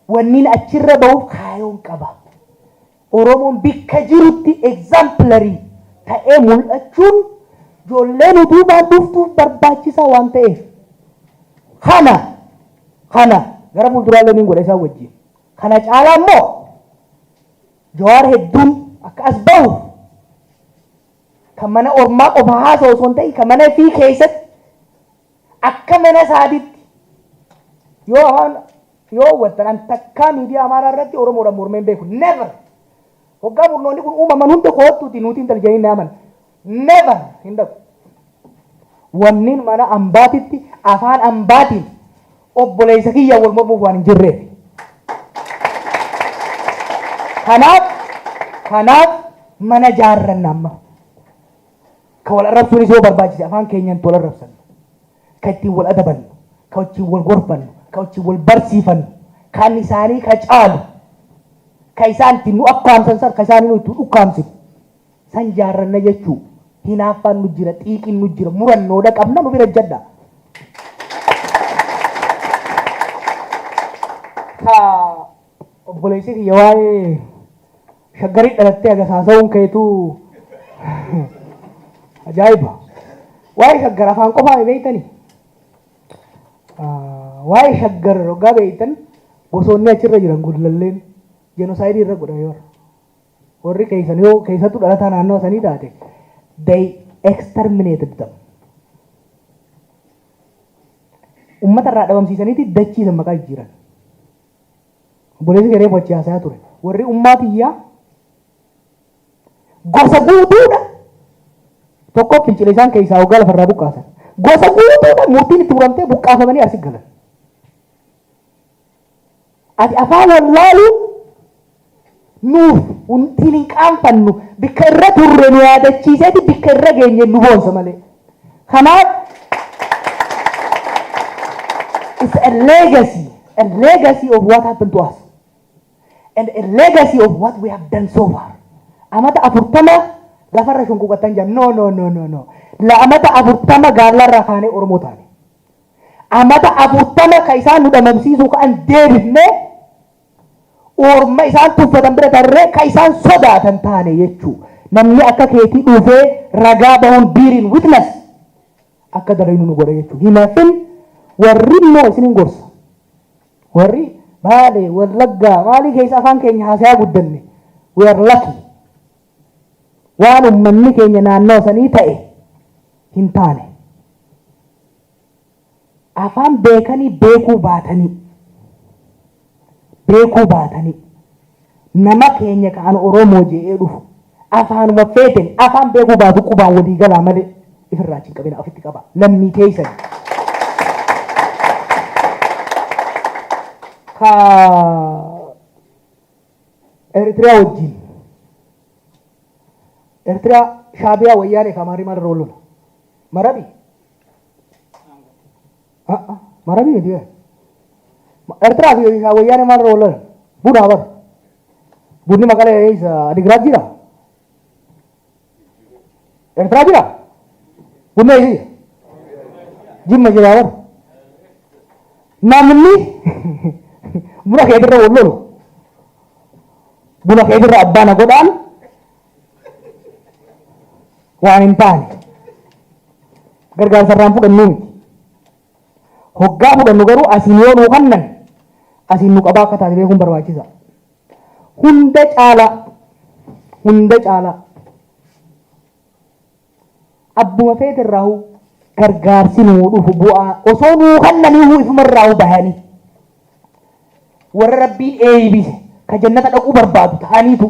wanniin achirra bahuuf kaayoon qaba. Oromoon bikka jirutti exemplary ta'ee mul'achuun ijoolleen utuubaan dhuftuuf barbaachisaa waan ta'eef. Kana gara fuulduraalee niin godha isaan wajjin. Kana caalaa immoo Jawaar hedduun akka as bahuuf kan mana ormaa qofa haasa'u osoo hin ta'in kan mana fi keessatti akka mana isaatiitti yoo afaan yoo hubattan, an takkaa miidiyaa Amaaraa irratti Oromoodhaan mormee hin beeku. Never. Hoggaa murnoonni kun uumaman hunda koottuuti nuti hin taljanii naaman. Never hin dhaqu. Wannin mana ambaatitti afaan ambaatiin obboleessa kiyya wal mormuuf waan hin jirreef. Kanaaf mana jaarranna amma. Ka wal arrabsuunis yoo barbaachise afaan keenyaan wal arrabsannu. Ka ittiin wal adabannu, ka ittiin wal gorfannu, ka ittiin wal barsiifannu, kan isaanii ka caalu, ka isaan ittiin nu akkaamsan san, ka isaanii nu ittiin ukkaamsinu. San jaarranna jechuu hinaaffaan nu jira, xiiqiin nu jira, murannoodha qabna, nu bira jadha. Ka obboleessi kiyya waa'ee Shaggarii dhalattee agasaasa'uun keetuu ajaa'iba. Waa'ee Shaggar afaan qofaa beektanii? Waa'ee Shaggar hoggaa beektan, gosoonni achirra jiran Gullalleen genocide irra godhame warra. Warri keessan yoo keessattuu dhalataa naannoo sanii taate, they exterminated them. Uummata irraa dhabamsiisaniiti dachiisan maqaa jijjiiran. Obboleessi garee achi haasayaa ture. Warri ummaa tiyyaa gosa guutuudha. Tokko fincila isaan keessaa hoggaa lafarraa buqqaasan. Gosa guutuudha murtiin itti muramtee buqqaafamanii asi galan. Ati afaan wallaaluun nuuf wantiin hin qaanfannu, bikka irra turre nu yaadachiiseeti, bikka irra geenye nu boonsa malee. Kanaaf it's a legacy of what happened to us and a legacy of what we have done so far. Amata 40 lafarra shunquqattan jedhan. No, no, no, no, no. La amata 40 gaallarraa kaanee Oromoo taane. Amata 40 ka isaan nu dhamamsiisuu ka'an deebifnee Orma isaan tuffatan bira tarree ka isaan sodaatan taane jechuu. Namni akka keetii dhufee ragaa bahuun, bearing witness, akka dalaynu nu godha jechuu. Hinafin warri immoo isinin gorsa. Warri Baalee, Wallaggaa, maalii keessa afaan keenya haasayaa guddanne. We are lucky. Waan uummanni keenya naannoo sanii ta'e hin taane. Afaan beekanii beekuu baatanii nama keenya kaan Oromoo je'ee dhufu afaanuma feeten afaan beekuu baatu qubaan walii galaa malee ifirraa achi hin qabina, ofitti qaba lammii teessan. Ka Eritiriyaa wajjin, Eritiriyaa, Shaabiyaa, Wayyaanee fi Amaarii maalirra wal lola? Marabii? Marabii miti. Eertiraa fi Wayyaanee maalirra wal lolan? Buna bar. Bunni Maqalee eessa? Adigiraat jira? Eertiraa jira? Bunni eessa jira? Jimma jira bar. Namni buna keetirra wal lolu buna keetirra abbaa na godhaan waan hin taane. Gargaarsa irraan fudhannuu miti. Hoggaa fudhannu garuu asiin yoo nuu kannan asiin nu qabaa akka taate beekuun barbaachisa. Hunda caalaa, hunda caalaa, abbuma feete irraa gargaarsi nuu dhufu bu'aa osoo nuu kannaniihu ifumarraa bahanii warra Rabbiin eeybise ka jannata dhaquu barbaadu ta'aniitu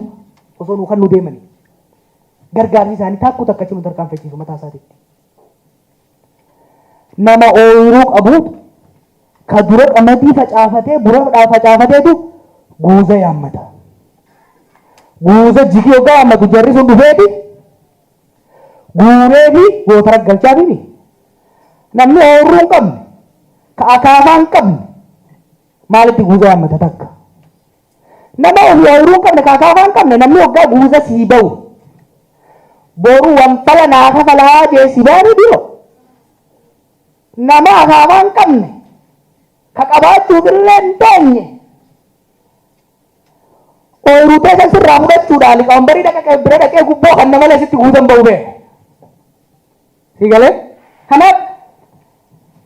osoo nuu kannuu deemanii gargaarsi isaanii takkuu takka achi nu tarkaanfachiisu mataa isaatiitti. Nama ooyiruu qabuutu ka dura qamadii facaafatee, bura facaafateetu guuza yaammata. Guuza jigii hoggaa yaammatu jarri sun dhufeeti guuree fi gootara galchaa fi namni ooyiruu hin qabne, ka akaafaa hin qabne maalitti guuza yaammata takka? Nama ofii ooyiruu hin qabne, ka akaafaa hin qabne, namni hoggaa guuza sii ba'u boru wanfala naa kafalaa jee si baanii biroo. Nama akaafaa hin qabne, ka qabaachuuf illee hin teenye, ooyiruu teessan sirraa fudhachuudhaan liqaambarii dhaqee bira dhaqee gubboo kan nama sitti guutan ba'u beeku. Si galee? Kanaaf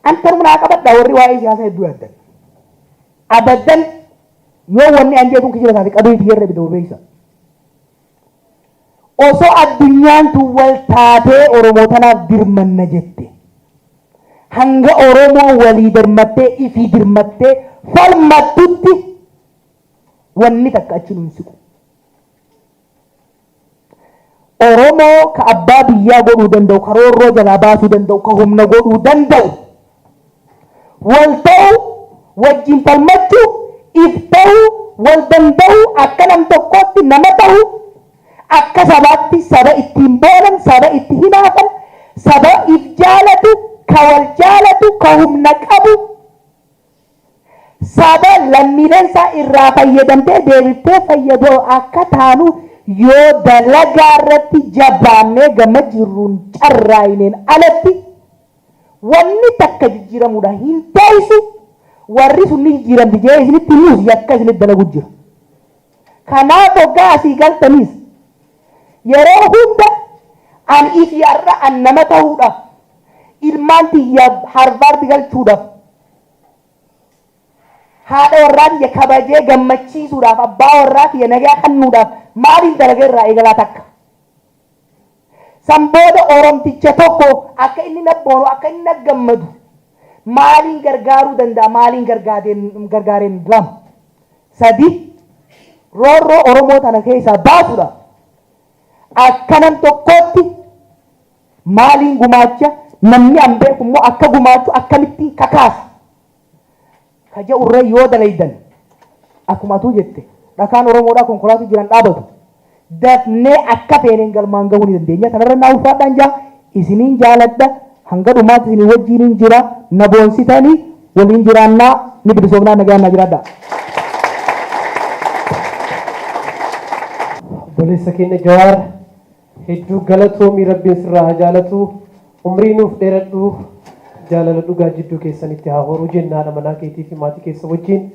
an naa qabadha, warri waa'ee siyaasaa hedduu yaaddan. Abaddan yoo wanni an jedhuun kijiba taate qabee tiyyarra ibidda bobeessa. Osoo addunyaan tun wal taatee Oromoo tanaaf dirmanna jette, hanga Oromoo walii dirmattee, ifii dirmattee falmattutti wanni takka achi nun siqu. Oromoo ka abbaa biyyaa godhuu danda'u, ka roorroo jalaa baasuu danda'u, ka humna godhuu danda'u, wal ta'uu, wajjin falmachuu, if ta'uu, wal danda'uu, akka nam tokkootti nama ta'uu, akka sabaatti saba ittiin boonan, saba itti hinaafan, saba if jaalatu, ka wal jaalatu, ka humna qabu, saba lammiileen isaa irraa fayyadamtee deebiftee fayyadoo akka taanu yoo dalagaa irratti jabaannee gama jirruun carraa'ineen alatti wanni takka jijjiiramuudha hin teessu. Warri sun ni jijjiiramti jee isinitti himus yakka isinitti dalagu jira. Kanaaf hoggaa asii galtaniis yeroo hunda an ifi har'a an nama ta'uudhaaf, ilmaan tiyya Harvard galchuudhaaf, haadha warraa tiyya kabajee gammachiisuudhaaf, abbaa warraa tiyya nagaa kennuudhaaf maaliin dalaga irraa eegalaa takka. San booda Oromticha tokko akka inni na boonu, akka inni na gammadu maaliin gargaaruu danda'a, maaliin gargaareen lama. Sadi, roorroo Oromoo tana keessaa baasuudhaaf akka nam tokkootti maaliin gumaacha, namni an beeku immoo akka gumaachu akkamittiin kakaasa ka jedhurra yoo dalaydan, akkuma atuu jette, dhakaan Oromoodhaa konkolaatu jiran dhaabatu dafnee akka feeneen galmaan gahuu ni dandeenya. Kanarra naa ulfaadhaan jaa, isiniin jaaladha, hanga dhumaatti isinii wajjiiniin jira, na boonsitanii, waliin jiraannaa, ni bilisoomnaa, nagaan naa jiraadha. Obboleessa keenya Jawaar, hedduu galatoomii, Rabbiin sirraa haa jaalatu, umrii nuuf dheeradhu, jaalala dhugaa jidduu keessanitti haa horuu jenna haadha manaa keetii fi maatii keessa wajjin.